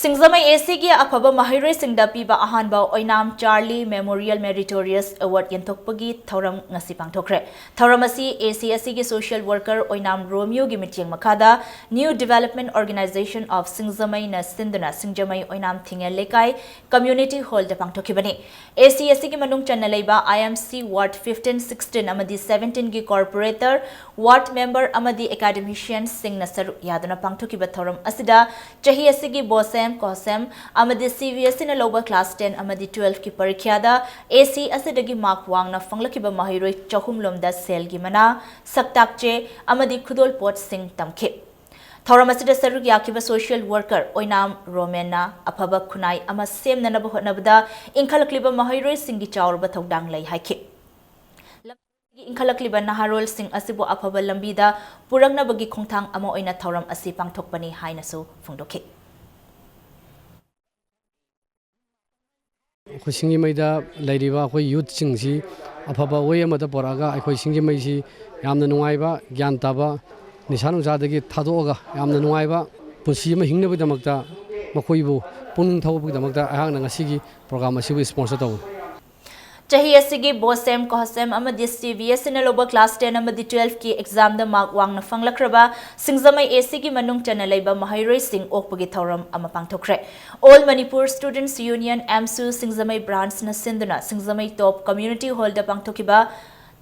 ꯁꯤꯡꯖꯃꯩ ACꯒꯤ ꯑꯐꯕ ꯃꯍꯩꯔꯣꯏꯁꯤꯡꯗ ꯄꯤꯕ ꯑꯍꯥꯟꯕ ꯑꯣꯏꯅꯥꯝ Charlie Memorial Meritorious Award ꯌꯦꯟꯊꯣꯛꯄꯒꯤ ꯊꯧꯔꯝ ꯉꯁꯤ ꯄꯥꯡꯊꯣꯛꯈ꯭ꯔꯦ꯫ ꯊꯧꯔꯝ ꯑꯁꯤ AC ꯑꯁꯤꯒꯤ social worker ꯑꯣꯏꯅꯥꯝ ꯔꯣꯃꯤꯌꯣꯒꯤ ꯃꯤꯠꯌꯦꯡ ꯃꯈꯥꯗ New Development Organization of ꯁꯤꯡꯖꯃꯩꯅ ꯁꯤꯟꯗꯨꯅ ꯁꯤꯡꯖꯃꯩ ꯑꯣꯏꯅꯥꯝ ꯊꯤꯡꯉꯦꯜ ꯂꯩꯀꯥꯏ community hallꯗ ꯄꯥꯡꯊꯣꯛꯈꯤꯕꯅꯤ꯫ AC ꯑꯁꯤꯒꯤ ꯃꯅꯨꯡ ꯆꯟꯅ ꯂꯩꯕ IMC Ward fifteen, sixteen ꯑꯃꯗꯤ seventeenꯒꯤ corporator, ward member ꯑꯃꯗꯤ academicianꯁꯤꯡꯅ ꯁꯔꯨꯛ ꯌꯥꯗꯨꯅ ꯄꯥꯡꯊꯣꯛꯈꯤꯕ ꯊꯧꯔꯝ ꯑꯁꯤꯗ ꯆꯍꯤ ꯑꯁꯤꯒꯤ BOSEM, COHSEM ꯑꯃꯗꯤ CBSEꯅ ꯂꯧꯕ class ten ꯑꯃꯗꯤ twelveꯀꯤ ꯄꯔꯤꯈ꯭ꯌꯥꯗ AC ꯑꯁꯤꯗꯒꯤ mark ꯋꯥꯡꯅ ꯐꯪꯂꯛꯈꯤꯕ ꯃꯍꯩꯔꯣꯏ ꯆꯍꯨꯝ ꯂꯣꯝꯗ ꯁꯦꯜꯒꯤ ꯃꯅꯥ, ꯁꯛꯇꯥꯛ ꯆꯦ ꯑꯃꯗꯤ ꯈꯨꯗꯣꯜꯄꯣꯠꯁꯤꯡ ꯇꯝꯈꯤ꯫ ꯊꯧꯔꯝ ꯑꯁꯤꯗ ꯁꯔꯨꯛ ꯌꯥꯈꯤꯕ social worker ꯑꯣꯏꯅꯥꯝ ꯔꯣꯃꯦꯟꯅ ꯑꯐꯕ ꯈꯨꯟꯅꯥꯏ ꯑꯃ ꯁꯦꯝꯅꯅꯕ ꯍꯣꯠꯅꯕꯗ ꯏꯟꯈꯠꯂꯛꯂꯤꯕ ꯃꯍꯩꯔꯣꯏꯁꯤꯡꯒꯤ ꯆꯥꯎꯔꯕ ꯊꯧꯗꯥꯡ ꯂꯩ ꯍꯥꯏꯈꯤ꯫ ꯂꯝꯗꯝꯒꯤ ꯏꯟꯈꯠꯂꯛꯂꯤꯕ ꯅꯍꯥꯔꯣꯜꯁꯤꯡ ꯑꯁꯤꯕꯨ ꯑꯐꯕ ꯂꯝꯕꯤꯗ ꯄꯨꯔꯛꯅꯕꯒꯤ ꯈꯣꯡꯊꯥꯡ ꯑꯃ ꯑꯣꯏꯅ ꯊꯧꯔꯝ ꯑꯁꯤ ꯄꯥꯡꯊꯣꯛꯄꯅꯤ ꯍꯥꯏꯅꯁꯨ ꯐꯣꯡꯗꯣꯛꯈꯤ꯫ ꯑꯩꯈꯣꯏ ꯁꯤꯡꯖꯃꯩꯗ ꯂꯩꯔꯤꯕ ꯑꯩꯈꯣꯏ ꯌꯨꯠꯁꯤꯡꯁꯤ ꯑꯐꯕ ꯋꯦ ꯑꯃꯗ ꯄꯨꯔꯛꯑꯒ ꯑꯩꯈꯣꯏ ꯁꯤꯡꯖꯃꯩꯁꯤ ꯌꯥꯝꯅ ꯅꯨꯡꯉꯥꯏꯕ, ꯒ꯭ꯌꯥꯟ ꯇꯥꯕ, ꯅꯤꯁꯥ ꯅꯨꯡꯁꯥꯗꯒꯤ ꯊꯥꯗꯣꯛꯑꯒ ꯌꯥꯝꯅ ꯅꯨꯡꯉꯥꯏꯕ ꯄꯨꯟꯁꯤ ꯑꯃ ꯍꯤꯡꯅꯕꯒꯤꯗꯃꯛꯇ ꯃꯈꯣꯏꯕꯨ ꯄꯨꯛꯅꯤꯡ ꯊꯧꯒꯠꯄꯒꯤꯗꯃꯛꯇ ꯑꯩꯍꯥꯛꯅ ꯉꯁꯤꯒꯤ ꯄ꯭ꯔꯣꯒ꯭ꯔꯥꯝ ꯑꯁꯤꯕꯨ ꯁ꯭ꯄꯣꯟꯁꯔ ꯇꯧꯕꯅꯤ꯫ ꯆꯍꯤ ꯑꯁꯤꯒꯤ ꯕꯣꯁꯦꯝ ꯀꯣꯍꯁꯦꯝ ꯑꯃꯗꯤ ꯁꯤ ꯕꯤ ꯑꯦꯁ ꯏꯅ ꯂꯧꯕ ꯀ꯭ꯂꯥꯁ ꯇꯦꯟ ꯑꯃꯗꯤ ꯇꯨꯋꯦꯜꯐꯀꯤ ꯑꯦꯛꯖꯥꯝꯗ ꯃꯥꯔꯛ ꯋꯥꯡꯅ ꯐꯪꯂꯛꯈ꯭ꯔꯕ ꯁꯤꯡꯖꯃꯩ ꯑꯦ ꯁꯤꯒꯤ ꯃꯅꯨꯡ ꯆꯟꯅ ꯂꯩꯕ ꯃꯍꯩꯔꯣꯏꯁꯤꯡ ꯑꯣꯛꯄꯒꯤ ꯊꯧꯔꯝ ꯑꯃ ꯄꯥꯡꯊꯣꯛꯈ꯭ꯔꯦ꯫ All Manipur Students Union, ꯑꯦꯝꯁꯨ, ꯁꯤꯡꯖꯃꯩ ꯕ꯭ꯔꯥꯟꯁꯅ ꯁꯤꯟꯗꯨꯅ ꯁꯤꯡꯖꯃꯩ ꯇꯣꯞ ꯀꯝꯃ꯭ꯌꯨꯅꯤꯇꯤ ꯍꯣꯜꯗ ꯄꯥꯡꯊꯣꯛꯈꯤꯕ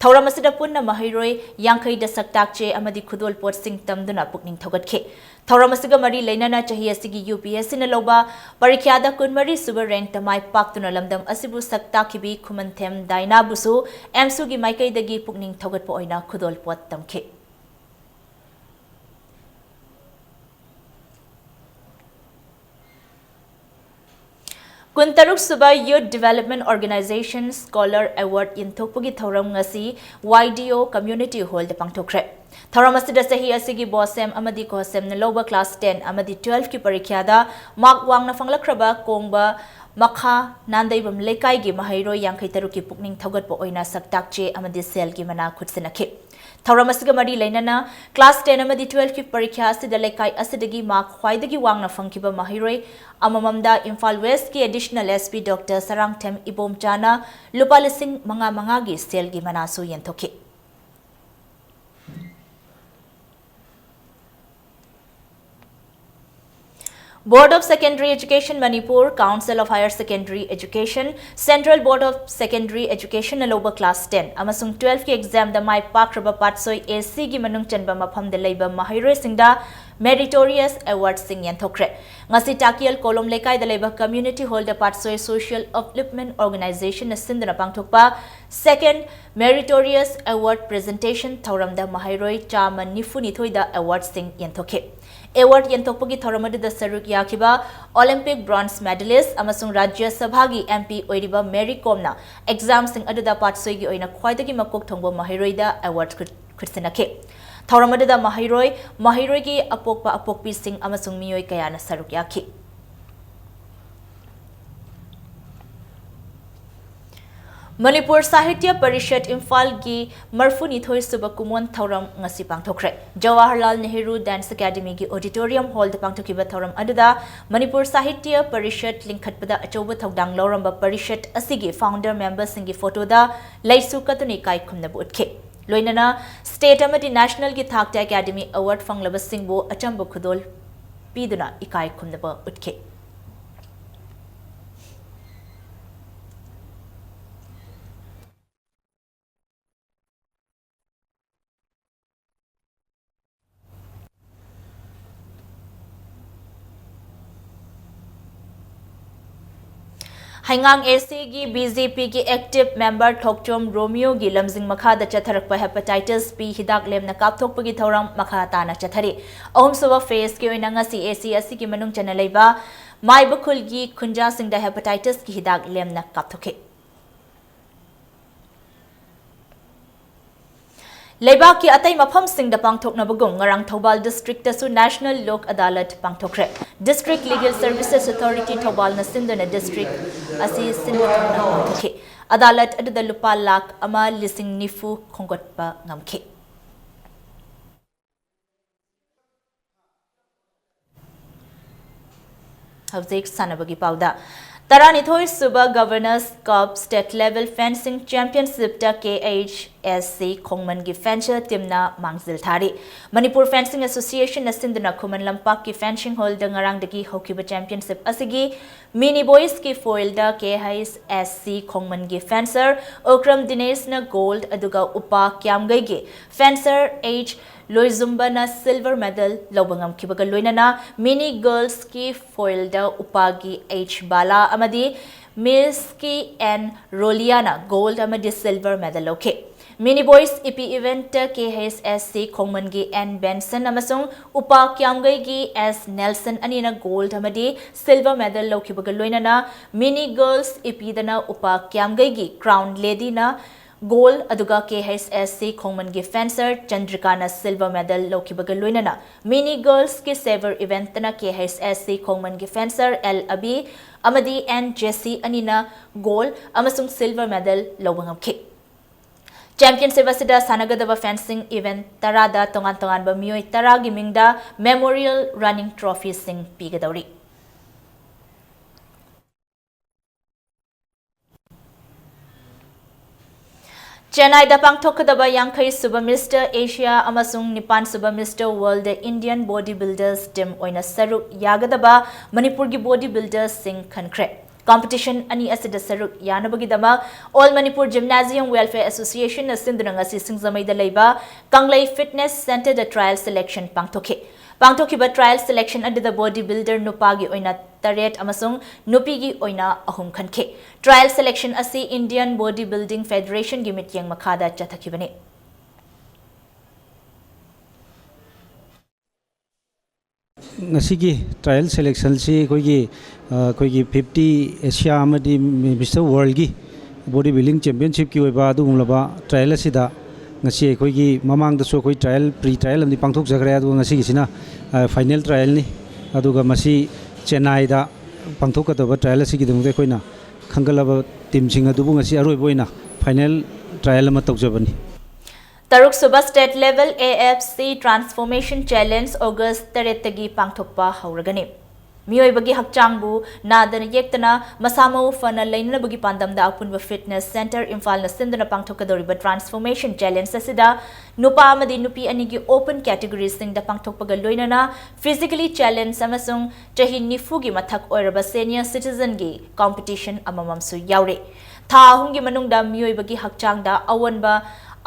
ꯊꯧꯔꯝ ꯑꯁꯤꯗ ꯄꯨꯟꯅ ꯃꯍꯩꯔꯣꯏ ꯌꯥꯡꯈꯩꯗ ꯁꯛꯇꯥꯛ ꯆꯦ ꯑꯃꯗꯤ ꯈꯨꯗꯣꯜꯄꯣꯠꯁꯤꯡ ꯇꯝꯗꯨꯅ ꯄꯨꯛꯅꯤꯡ ꯊꯧꯒꯠꯈꯤ꯫ ꯊꯧꯔꯝ ꯑꯁꯤꯒ ꯃꯔꯤ ꯂꯩꯅꯅ ꯆꯍꯤ ꯑꯁꯤꯒꯤ ꯌꯨ ꯄꯤ ꯑꯦꯁ ꯏꯅ ꯂꯧꯕ ꯄꯔꯤꯈ꯭ꯌꯥꯗ ꯀꯨꯟꯃꯔꯤ ꯁꯨꯕ ꯔꯦꯡꯛꯇ ꯃꯥꯏ ꯄꯥꯛꯇꯨꯅ ꯂꯝꯗꯝ ꯑꯁꯤꯕꯨ ꯁꯛ ꯇꯥꯛꯈꯤꯕꯤ ꯈꯨꯃꯟꯊꯦꯝ ꯗꯥꯏꯅꯥꯕꯨꯁꯨ ꯑꯦꯝꯁꯨꯒꯤ ꯃꯥꯏꯀꯩꯗꯒꯤ ꯄꯨꯛꯅꯤꯡ ꯊꯧꯒꯠꯄ ꯑꯣꯏꯅ ꯈꯨꯗꯣꯜꯄꯣꯠ ꯇꯝꯈꯤ꯫ ꯀꯨꯟꯇꯔꯨꯛ ꯁꯨꯕ Youth Development Organization Scholar Award ꯌꯦꯟꯊꯣꯛꯄꯒꯤ ꯊꯧꯔꯝ ꯉꯁꯤ ꯋꯥꯏ ꯗꯤ ꯑꯣ ꯀꯝꯃ꯭ꯌꯨꯅꯤꯇꯤ ꯍꯣꯜꯗ ꯄꯥꯡꯊꯣꯛꯈ꯭ꯔꯦ꯫ ꯊꯧꯔꯝ ꯑꯁꯤꯗ ꯆꯍꯤ ꯑꯁꯤꯒꯤ ꯕꯣꯁꯦꯝ ꯑꯃꯗꯤ ꯀꯣꯍꯁꯦꯝꯅ ꯂꯧꯕ ꯀ꯭ꯂꯥꯁ ꯇꯦꯟ ꯑꯃꯗꯤ ꯇꯨꯋꯦꯜꯐꯀꯤ ꯄꯔꯤꯈ꯭ꯌꯥꯗ ꯃꯥꯔꯛ ꯋꯥꯡꯅ ꯐꯪꯂꯛꯈ꯭ꯔꯕ ꯀꯣꯡꯕ ꯃꯈꯥ ꯅꯥꯟꯗꯩꯕꯝ ꯂꯩꯀꯥꯏꯒꯤ ꯃꯍꯩꯔꯣꯏ ꯌꯥꯡꯈꯩ ꯇꯔꯨꯛꯀꯤ ꯄꯨꯛꯅꯤꯡ ꯊꯧꯒꯠꯄ ꯑꯣꯏꯅ ꯁꯛꯇꯥꯛ ꯆꯦ ꯑꯃꯗꯤ ꯁꯦꯜꯒꯤ ꯃꯅꯥ ꯈꯨꯠꯁꯤꯟꯅꯈꯤ꯫ ꯊꯧꯔꯝ ꯑꯁꯤꯒ ꯃꯔꯤ ꯂꯩꯅꯅ ꯀ꯭ꯂꯥꯁ ꯇꯦꯟ ꯑꯃꯗꯤ ꯇꯨꯋꯦꯜꯐꯀꯤ ꯄꯔꯤꯈ꯭ꯌꯥ ꯑꯁꯤꯗ ꯂꯩꯀꯥꯏ ꯑꯁꯤꯗꯒꯤ ꯃꯥꯔꯛ ꯈ꯭ꯋꯥꯏꯗꯒꯤ ꯋꯥꯡꯅ ꯐꯪꯈꯤꯕ ꯃꯍꯩꯔꯣꯏ ꯑꯃꯃꯝꯗ ꯏꯝꯐꯥꯜ ꯋꯦꯁ꯭ꯠꯀꯤ additional S P doctor Sarangthem ꯏꯕꯣꯝꯆꯥꯅ ꯂꯨꯄꯥ ꯂꯤꯁꯤꯡ ꯃꯉꯥ ꯃꯉꯥꯒꯤ ꯁꯦꯜꯒꯤ ꯃꯅꯥꯁꯨ ꯌꯦꯟꯊꯣꯛꯈꯤ꯫ Board of Secondary Education Manipur, Council of Higher Secondary Education, Central Board of Secondary Educationꯅ ꯂꯧꯕ ꯀ꯭ꯂꯥꯁ ꯇꯦꯟ ꯑꯃꯁꯨꯡ ꯇꯨꯋꯦꯜꯐꯀꯤ ꯑꯦꯛꯖꯥꯝꯗ ꯃꯥꯏ ꯄꯥꯛꯈ꯭ꯔꯕ ꯄꯥꯠꯁꯣꯏ ꯑꯦ ꯁꯤꯒꯤ ꯃꯅꯨꯡ ꯆꯟꯕ ꯃꯐꯝꯗ ꯂꯩꯕ ꯃꯍꯩꯔꯣꯏꯁꯤꯡꯗ ꯃꯦꯔꯤꯇꯣꯔꯤꯌꯁ ꯑꯦꯋꯥꯔꯗꯁꯤꯡ ꯌꯦꯟꯊꯣꯛꯈ꯭ꯔꯦ꯫ ꯉꯁꯤ ꯇꯥꯀꯤꯌꯜ ꯀꯣꯂꯣꯝ ꯂꯩꯀꯥꯏꯗ ꯂꯩꯕ ꯀꯝꯃ꯭ꯌꯨꯅꯤꯇꯤ ꯍꯣꯜꯗ ꯄꯥꯠꯁꯣꯏ ꯁꯣꯁꯤꯌꯦꯜ ꯑꯞꯂꯤꯞꯃꯦꯟꯠ ꯑꯣꯔꯒꯅꯥꯏꯖꯦꯁꯟꯅ ꯁꯤꯟꯗꯨꯅ ꯄꯥꯡꯊꯣꯛꯄ ꯁꯦꯀꯦꯟꯗ ꯃꯦꯔꯤꯇꯣꯔꯤꯌꯁ ꯑꯦꯋꯥꯔꯗ ꯄ꯭ꯔꯦꯖꯦꯟꯇꯦꯁꯟ ꯊꯧꯔꯝꯗ ꯃꯍꯩꯔꯣꯏ ꯆꯥꯝꯃ ꯅꯤꯐꯨ ꯅꯤꯊꯣꯏꯗ ꯑꯦꯋꯥꯔꯗꯁꯤꯡ ꯌꯦꯟꯊꯣꯛꯈꯤ꯫ ꯑꯦꯋꯥꯔꯗ ꯌꯦꯟꯊꯣꯛꯄꯒꯤ ꯊꯧꯔꯝ ꯑꯗꯨꯗ ꯁꯔꯨꯛ ꯌꯥꯈꯤꯕ ꯑꯣꯂꯤꯝꯄꯤꯛ ꯕ꯭ꯔꯣꯟꯖ ꯃꯦꯗꯥꯂꯤꯁ꯭ꯠ ꯑꯃꯁꯨꯡ ꯔꯥꯖ꯭ꯌ ꯁꯚꯥꯒꯤ ꯑꯦꯝ ꯄꯤ ꯑꯣꯏꯔꯤꯕ ꯃꯦꯔꯤ ꯀꯣꯝꯅ ꯑꯦꯛꯖꯥꯝꯁꯤꯡ ꯑꯗꯨꯗ ꯄꯥꯠꯁꯣꯏꯒꯤ ꯑꯣꯏꯅ ꯈ꯭ꯋꯥꯏꯗꯒꯤ ꯃꯀꯣꯛ ꯊꯣꯡꯕ ꯃꯍꯩꯔꯣꯏꯗ ꯑꯦꯋꯥꯔꯗ ꯈꯨꯠ-, ꯈꯨꯠꯁꯤꯟꯅꯈꯤ꯫ ꯊꯧꯔꯝ ꯑꯗꯨꯗ ꯃꯍꯩꯔꯣꯏ, ꯃꯍꯩꯔꯣꯏꯒꯤ ꯑꯄꯣꯛꯄ ꯑꯄꯣꯛꯄꯤꯁꯤꯡ ꯑꯃꯁꯨꯡ ꯃꯤꯑꯣꯏ ꯀꯌꯥꯅ ꯁꯔꯨꯛ ꯌꯥꯈꯤ꯫ ꯃꯅꯤꯄꯨꯔ ꯁꯥꯍꯤꯇ꯭ꯌ ꯄꯔꯤꯁꯠ ꯏꯝꯐꯥꯜꯒꯤ ꯃꯔꯤꯐꯨꯅꯤꯊꯣꯏ ꯁꯨꯕ ꯀꯨꯝꯑꯣꯟ ꯊꯧꯔꯝ ꯉꯁꯤ ꯄꯥꯡꯊꯣꯛꯈ꯭ꯔꯦ꯫ ꯖꯋꯥꯍꯔꯂꯥꯜ ꯅꯦꯍꯔꯨ Dance Academyꯒꯤ auditorium hallꯗ ꯄꯥꯡꯊꯣꯛꯈꯤꯕ ꯊꯧꯔꯝ ꯑꯗꯨꯗ ꯃꯅꯤꯄꯨꯔ ꯁꯥꯍꯤꯇ꯭ꯌ ꯄꯔꯤꯁꯠ ꯂꯤꯡꯈꯠꯄꯗ ꯑꯆꯧꯕ ꯊꯧꯗꯥꯡ ꯂꯧꯔꯝꯕ ꯄꯔꯤꯁꯠ ꯑꯁꯤꯒꯤ founder memberꯁꯤꯡꯒꯤ photoꯗ ꯂꯩꯁꯨ ꯀꯠꯇꯨꯅ ꯏꯀꯥꯏ ꯈꯨꯝꯅꯕ ꯎꯠꯈꯤ꯫ ꯂꯣꯏꯅꯅ state ꯑꯃꯗꯤ nationalꯒꯤ ꯊꯥꯛꯇ Academy Award ꯐꯪꯂꯕꯁꯤꯡꯕꯨ ꯑꯆꯝꯕ ꯈꯨꯗꯣꯜ ꯄꯤꯗꯨꯅ ꯏꯀꯥꯏ ꯈꯨꯝꯅꯕ ꯎꯠꯈꯤ꯫ ꯍꯩꯉꯥꯡ ACꯒꯤ BJPꯒꯤ active member ꯊꯣꯛꯆꯣꯝ ꯔꯣꯃꯤꯌꯣꯒꯤ ꯂꯝꯖꯤꯡ ꯃꯈꯥꯗ ꯆꯠꯊꯔꯛꯄ hepatitis B ꯍꯤꯗꯥꯛ ꯂꯦꯝꯅ ꯀꯥꯞꯊꯣꯛꯄꯒꯤ ꯊꯧꯔꯝ ꯃꯈꯥ ꯇꯥꯅ ꯆꯠꯊꯔꯤ꯫ ꯑꯍꯨꯝꯁꯨꯕ phaseꯀꯤ ꯑꯣꯏꯅ ꯉꯁꯤ AC ꯑꯁꯤꯒꯤ ꯃꯅꯨꯡ ꯆꯟꯅ ꯂꯩꯕ ꯃꯥꯏꯕꯈꯨꯜꯒꯤ ꯈꯨꯟꯖꯥꯁꯤꯡꯗ hepatitisꯀꯤ ꯍꯤꯗꯥꯛ ꯂꯦꯝꯅ ꯀꯥꯞꯊꯣꯛꯈꯤ꯫ ꯂꯩꯕꯥꯛꯀꯤ ꯑꯇꯩ ꯃꯐꯝꯁꯤꯡꯗ ꯄꯥꯡꯊꯣꯛꯅꯕꯒꯨꯝ ꯉꯔꯥꯡ Thoubal districtꯇꯁꯨ National Lok Adalat ꯄꯥꯡꯊꯣꯛꯈ꯭ꯔꯦ꯫ District Legal Services Authority ꯊꯧꯕꯥꯜꯅ ꯁꯤꯟꯗꯨꯅ district ꯑꯁꯤ ꯁꯤꯟꯕ ꯊꯨꯡꯅ ꯄꯥꯡꯊꯣꯛꯈꯤ꯫ ꯑꯗꯥꯂꯠ ꯑꯗꯨꯗ ꯂꯨꯄꯥ ꯂꯥꯈ ꯑꯃ ꯂꯤꯁꯤꯡ ꯅꯤꯐꯨ ꯈꯣꯝꯒꯠꯄ ꯉꯝꯈꯤ꯫ ꯍꯧꯖꯤꯛ ꯁꯥꯟꯅꯕꯒꯤ ꯄꯥꯎꯗ꯫ ꯇꯔꯥꯅꯤꯊꯣꯏ ꯁꯨꯕ Governors Cup State Level Fencing Championshipꯇ KHSC ꯈꯣꯡꯃꯟꯒꯤ fencer teamꯅ ꯃꯥꯡꯖꯤꯜ ꯊꯥꯔꯤ꯫ ꯃꯅꯤꯄꯨꯔ Fencing Associationꯅ ꯁꯤꯟꯗꯨꯅ ꯈꯨꯃꯟ ꯂꯝꯄꯥꯛꯀꯤ fencing hallꯗ ꯉꯔꯥꯡꯗꯒꯤ ꯍꯧꯈꯤꯕ championship ꯑꯁꯤꯒꯤ mini boysꯀꯤ foilꯗ KHSC ꯈꯣꯡꯃꯟꯒꯤ fencer ꯎꯀ꯭ꯔꯝ ꯗꯤꯅꯦꯁꯅ gold, ꯑꯗꯨꯒ ꯎꯄꯥ ꯀ꯭ꯌꯥꯝꯒꯩꯒꯤ fencer H ꯂꯣꯏꯖꯨꯝꯕꯅ silver medal ꯂꯧꯕ ꯉꯝꯈꯤꯕꯒ ꯂꯣꯏꯅꯅ mini girlsꯀꯤ foilꯗ ꯎꯄꯥꯒꯤ H ꯕꯥꯂꯥ ꯑꯃꯗꯤ ꯃꯤꯁꯀꯤ N ꯔꯣꯂꯤꯌꯥꯅ gold ꯑꯃꯗꯤ silver medal ꯂꯧꯈꯤ꯫ Mini boys ꯏꯄꯤ eventꯇ KHSC ꯈꯣꯡꯃꯟꯒꯤ N ꯕꯦꯟꯁꯟ ꯑꯃꯁꯨꯡ ꯎꯄꯥ ꯀ꯭ꯌꯥꯝꯒꯩꯒꯤ S ꯅꯦꯜꯁꯟ ꯑꯅꯤꯅ gold ꯑꯃꯗꯤ silver medal ꯂꯧꯈꯤꯕꯒ ꯂꯣꯏꯅꯅ mini girls ꯏꯄꯤꯗꯅ ꯎꯄꯥ ꯀ꯭ꯌꯥꯝꯒꯩꯒꯤ Crown Ladyꯅ gold, ꯑꯗꯨꯒ KHSC ꯈꯣꯡꯃꯟꯒꯤ fencer ꯆꯟꯗ꯭ꯔꯤꯀꯥꯅ silver medal ꯂꯧꯈꯤꯕꯒ ꯂꯣꯏꯅꯅ mini girlsꯀꯤ sabre eventꯇꯅ KHSC ꯈꯣꯡꯃꯟꯒꯤ fencer L ꯑꯕꯤ ꯑꯃꯗꯤ ꯑꯦꯟ ꯖꯦ ꯁꯤ ꯑꯅꯤꯅ gold ꯑꯃꯁꯨꯡ silver medal ꯂꯧꯕ ꯉꯝꯈꯤ꯫ Championship ꯑꯁꯤꯗ ꯁꯥꯟꯅꯒꯗꯕ fencing event ꯇꯔꯥꯗ ꯇꯣꯉꯥꯟ ꯇꯣꯉꯥꯟꯕ ꯃꯤꯑꯣꯏ ꯇꯔꯥꯒꯤ ꯃꯤꯡꯗ memorial running trophyꯁꯤꯡ ꯄꯤꯒꯗꯧꯔꯤ꯫ ꯆꯦꯟꯅꯥꯏꯗ ꯄꯥꯡꯊꯣꯛꯀꯗꯕ ꯌꯥꯡꯈꯩ ꯁꯨꯕ Mister Asia ꯑꯃꯁꯨꯡ ꯅꯤꯄꯥꯟ ꯁꯨꯕ Mister World Indian Body Builders Team ꯑꯣꯏꯅ ꯁꯔꯨꯛ ꯌꯥꯒꯗꯕ ꯃꯅꯤꯄꯨꯔꯒꯤ body buildersꯁꯤꯡ ꯈꯟꯈ꯭ꯔꯦ꯫ Competition ꯑꯅꯤ ꯑꯁꯤꯗ ꯁꯔꯨꯛ ꯌꯥꯅꯕꯒꯤꯗꯃꯛ All Manipur Gymnasium Welfare Associationꯅ ꯁꯤꯟꯗꯨꯅ ꯉꯁꯤ ꯁꯤꯡꯖꯃꯩꯗ ꯂꯩꯕ ꯀꯪꯂꯩ Fitness Centreꯗ trial selection ꯄꯥꯡꯊꯣꯛꯈꯤ꯫ ꯄꯥꯡꯊꯣꯛꯈꯤꯕ trial selection ꯑꯗꯨꯗ body builder ꯅꯨꯄꯥꯒꯤ ꯑꯣꯏꯅ ꯇꯔꯦꯠ ꯑꯃꯁꯨꯡ ꯅꯨꯄꯤꯒꯤ ꯑꯣꯏꯅ ꯑꯍꯨꯝ ꯈꯟꯈꯤ꯫ Trial selection ꯑꯁꯤ Indian Body Building Federationꯒꯤ ꯃꯤꯠꯌꯦꯡ ꯃꯈꯥꯗ ꯆꯠꯊꯈꯤꯕꯅꯤ꯫ ꯉꯁꯤꯒꯤ trial selectionꯁꯤ ꯑꯩꯈꯣꯏꯒꯤ, ꯑ, ꯑꯩꯈꯣꯏꯒꯤ fifty Asia ꯑꯃꯗꯤ Mister Worldꯒꯤ body building championshipꯀꯤ ꯑꯣꯏꯕ ꯑꯗꯨꯒꯨꯝꯂꯕ trial ꯑꯁꯤꯗ ꯉꯁꯤ ꯑꯩꯈꯣꯏꯒꯤ ꯃꯃꯥꯡꯗꯁꯨ ꯑꯩꯈꯣꯏ trial, pre trial ꯑꯃꯗꯤ ꯄꯥꯡꯊꯣꯛꯆꯈ꯭ꯔꯦ꯫ ꯑꯗꯨꯒ ꯉꯁꯤꯒꯤꯁꯤꯅ, ꯑ, final trialꯅꯤ꯫ ꯑꯗꯨꯒ ꯃꯁꯤ ꯆꯦꯟꯅꯥꯏꯗ ꯄꯥꯡꯊꯣꯛꯀꯗꯕ trial ꯑꯁꯤꯒꯤꯗꯃꯛꯇ ꯑꯩꯈꯣꯏꯅ ꯈꯟꯒꯠꯂꯕ teamꯁꯤꯡ ꯑꯗꯨꯕꯨ ꯉꯁꯤ ꯑꯔꯣꯏꯕ ꯑꯣꯏꯅ final trial ꯑꯃ ꯇꯧꯖꯕꯅꯤ꯫ ꯇꯔꯨꯛ ꯁꯨꯕ State Level A F C Transformation Challenge August ꯇꯔꯦꯠꯇꯒꯤ ꯄꯥꯡꯊꯣꯛꯄ ꯍꯧꯔꯒꯅꯤ꯫ ꯃꯤꯑꯣꯏꯕꯒꯤ ꯍꯛꯆꯥꯡꯕꯨ ꯅꯥꯗꯅ ꯌꯦꯛꯇꯅ ꯃꯁꯥ ꯃꯎ ꯐꯅ ꯂꯩꯅꯅꯕꯒꯤ ꯄꯥꯟꯗꯝꯗ ꯑꯄꯨꯟꯕ Fitness Centre ꯏꯝꯐꯥꯜꯅ ꯁꯤꯟꯗꯨꯅ ꯄꯥꯡꯊꯣꯛꯀꯗꯧꯔꯤꯕ transformation challenge ꯑꯁꯤꯗ ꯅꯨꯄꯥ ꯑꯃꯗꯤ ꯅꯨꯄꯤ ꯑꯅꯤꯒꯤ open categoriesꯁꯤꯡꯗ ꯄꯥꯡꯊꯣꯛꯄꯒ ꯂꯣꯏꯅꯅ physically challenge ꯑꯃꯁꯨꯡ ꯆꯍꯤ ꯅꯤꯐꯨꯒꯤ ꯃꯊꯛ ꯑꯣꯏꯔꯕ senior citizenꯒꯤ competition ꯑꯃꯃꯝꯁꯨ ꯌꯥꯎꯔꯤ꯫ ꯊꯥ ꯑꯍꯨꯝꯒꯤ ꯃꯅꯨꯡꯗ ꯃꯤꯑꯣꯏꯕꯒꯤ ꯍꯛꯆꯥꯡꯗ ꯑꯑꯣꯟꯕ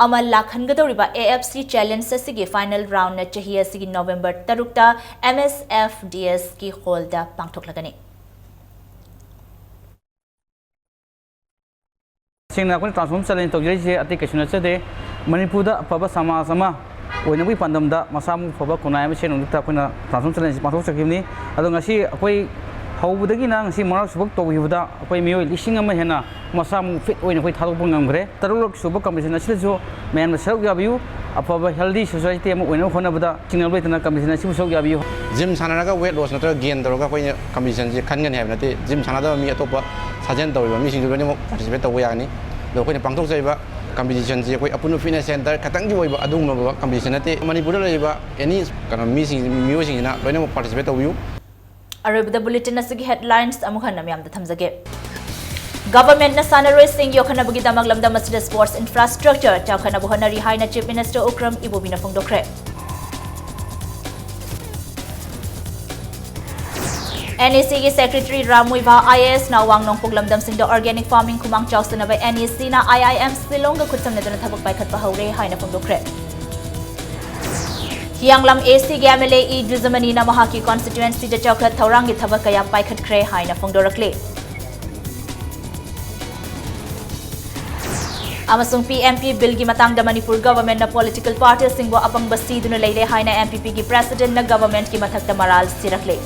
ꯑꯃ ꯂꯥꯛꯍꯟꯒꯗꯧꯔꯤꯕ A F C challenge ꯑꯁꯤꯒꯤ final roundꯅ ꯆꯍꯤ ꯑꯁꯤꯒꯤ November ꯇꯔꯨꯛꯇ M S F D Sꯀꯤ hallꯗ ꯄꯥꯡꯊꯣꯛꯂꯒꯅꯤ꯫ ꯁꯦꯡꯅ ꯑꯩꯈꯣꯏꯅ transform challenge ꯇꯧꯖꯔꯤꯁꯦ ꯑꯇꯩ ꯀꯩꯁꯨ ꯅꯠꯆꯗꯦ꯫ ꯃꯅꯤꯄꯨꯔꯗ ꯑꯐꯕ ꯁꯃꯥꯖ ꯑꯃ ꯑꯣꯏꯅꯕꯒꯤ ꯄꯥꯟꯗꯝꯗ ꯃꯁꯥ ꯃꯎ ꯐꯕ ꯈꯨꯟꯅꯥꯏ ꯑꯃ ꯁꯦꯝꯅꯕꯒꯤꯗꯃꯛꯇ ꯑꯩꯈꯣꯏꯅ transform challenge ꯄꯥꯡꯊꯣꯛꯆꯈꯤꯕꯅꯤ꯫ ꯑꯗꯣ ꯉꯁꯤ ꯑꯩꯈꯣꯏ ꯍꯧꯕꯗꯒꯤꯅ ꯉꯁꯤ ꯃꯉꯥꯔꯛ ꯁꯨꯕ ꯇꯧꯈꯤꯕꯗ ꯑꯩꯈꯣꯏ ꯃꯤꯑꯣꯏ ꯂꯤꯁꯤꯡ ꯑꯃ ꯍꯦꯟꯅ ꯃꯁꯥ ꯃꯎ fit ꯑꯣꯏꯅ ꯑꯩꯈꯣꯏ ꯊꯥꯗꯣꯛꯄ ꯉꯝꯈ꯭ꯔꯦ꯫ ꯇꯔꯨꯛꯂꯛ ꯁꯨꯕ competition ꯑꯁꯤꯗꯁꯨ ꯃꯌꯥꯝꯅ ꯁꯔꯨꯛ ꯌꯥꯕꯤꯌꯨ꯫ ꯑꯐꯕ healthy society ꯑꯃ ꯑꯣꯏꯅꯕ ꯍꯣꯠꯅꯕꯗ ꯆꯤꯡꯅꯕ ꯂꯩꯇꯅ competition ꯑꯁꯤꯕꯨ ꯁꯔꯨꯛ ꯌꯥꯕꯤꯌꯨ꯫ Gym ꯁꯥꯟꯅꯔꯒ weight loss ꯅꯠꯇ꯭ꯔꯒ gain ꯇꯧꯔꯒ ꯑꯩꯈꯣꯏꯅ competition ꯁꯦ ꯈꯟꯒꯅꯤ ꯍꯥꯏꯕ ꯅꯠꯇꯦ꯫ Gym ꯁꯥꯟꯅꯗꯕ ꯃꯤ ꯑꯇꯣꯞꯄ ꯁꯥꯖꯦꯜ ꯇꯧꯔꯤꯕ ꯃꯤꯁꯤꯡꯁꯨ ꯂꯣꯏꯅꯃꯛ participate ꯇꯧꯕ ꯌꯥꯒꯅꯤ꯫ ꯑꯗꯣ ꯑꯩꯈꯣꯏꯅ ꯄꯥꯡꯊꯣꯛꯆꯔꯤꯕ competition ꯁꯤ ꯑꯩꯈꯣꯏ ꯑꯄꯨꯟꯕ fitness center ꯈꯛꯇꯪꯒꯤ ꯑꯣꯏꯕ ꯑꯗꯨꯒꯨꯝꯂꯕ competition ꯅꯠꯇꯦ꯫ ꯃꯅꯤꯄꯨꯔꯗ ꯂꯩꯔꯤꯕ any ꯀꯩꯅꯣ ꯃꯤꯁꯤꯡ, ꯃꯤꯑꯣꯏꯁꯤꯡꯁꯤꯅ ꯂꯣꯏꯅꯃꯛ participate ꯇꯧꯕꯤꯌꯨ꯫ ꯑꯔꯣꯏꯕꯗ bulletin ꯑꯁꯤꯒꯤ headlines ꯑꯃꯨꯛ ꯍꯟꯅ ꯃꯌꯥꯝꯗ ꯊꯝꯖꯒꯦ꯫ Government ꯅ ꯁꯥꯟꯅꯔꯣꯏꯁꯤꯡ ꯌꯣꯛꯈꯠꯅꯕꯒꯤꯗꯃꯛ ꯂꯝꯗꯝ ꯑꯁꯤꯗ sports infrastructure ꯆꯥꯎꯈꯠꯅꯕ ꯍꯣꯠꯅꯔꯤ ꯍꯥꯏꯅ Chief Minister ꯎꯀ꯭ꯔꯝ ꯏꯕꯣꯕꯤꯅ ꯐꯣꯡꯗꯣꯛꯈ꯭ꯔꯦ꯫ NEC ꯒꯤ Secretary ꯔꯥꯝ ꯃꯨꯏꯚꯥ IAS ꯅ ꯑꯋꯥꯡ ꯅꯣꯡꯄꯣꯛ ꯂꯝꯗꯝꯁꯤꯡꯗ organic farming ꯈꯨꯃꯥꯡ ꯆꯥꯎꯁꯤꯟꯅꯕ NEC ꯅ IIM ꯁꯤꯂꯣꯡꯒ ꯈꯨꯠꯁꯝꯅꯗꯨꯅ ꯊꯕꯛ ꯄꯥꯏꯈꯠꯄ ꯍꯧꯔꯦ ꯍꯥꯏꯅ ꯐꯣꯡꯗꯣꯛꯈ꯭ꯔꯦ꯫ ꯍꯤꯌꯥꯡꯂꯝ AC ꯒꯤ MLA ꯏ ꯗꯨꯖꯃꯅꯤꯅ ꯃꯍꯥꯛꯀꯤ constituency ꯗ ꯆꯥꯎꯈꯠ ꯊꯧꯔꯥꯡꯒꯤ ꯊꯕꯛ ꯀꯌꯥ ꯄꯥꯏꯈꯠꯈ꯭ꯔꯦ ꯍꯥꯏꯅ ꯐꯣꯡꯗꯣꯔꯛꯂꯤ꯫ ꯑꯃꯁꯨꯡ PMP bill ꯒꯤ ꯃꯇꯥꯡꯗ ꯃꯅꯤꯄꯨꯔ government ꯅ political party ꯁꯤꯡꯕꯨ ꯑꯄꯪꯕ ꯁꯤꯗꯨꯅ ꯂꯩꯔꯦ ꯍꯥꯏꯅ NPP ꯒꯤ president ꯅ government ꯀꯤ ꯃꯊꯛꯇ ꯃꯔꯥꯜ ꯁꯤꯔꯛꯂꯦ꯫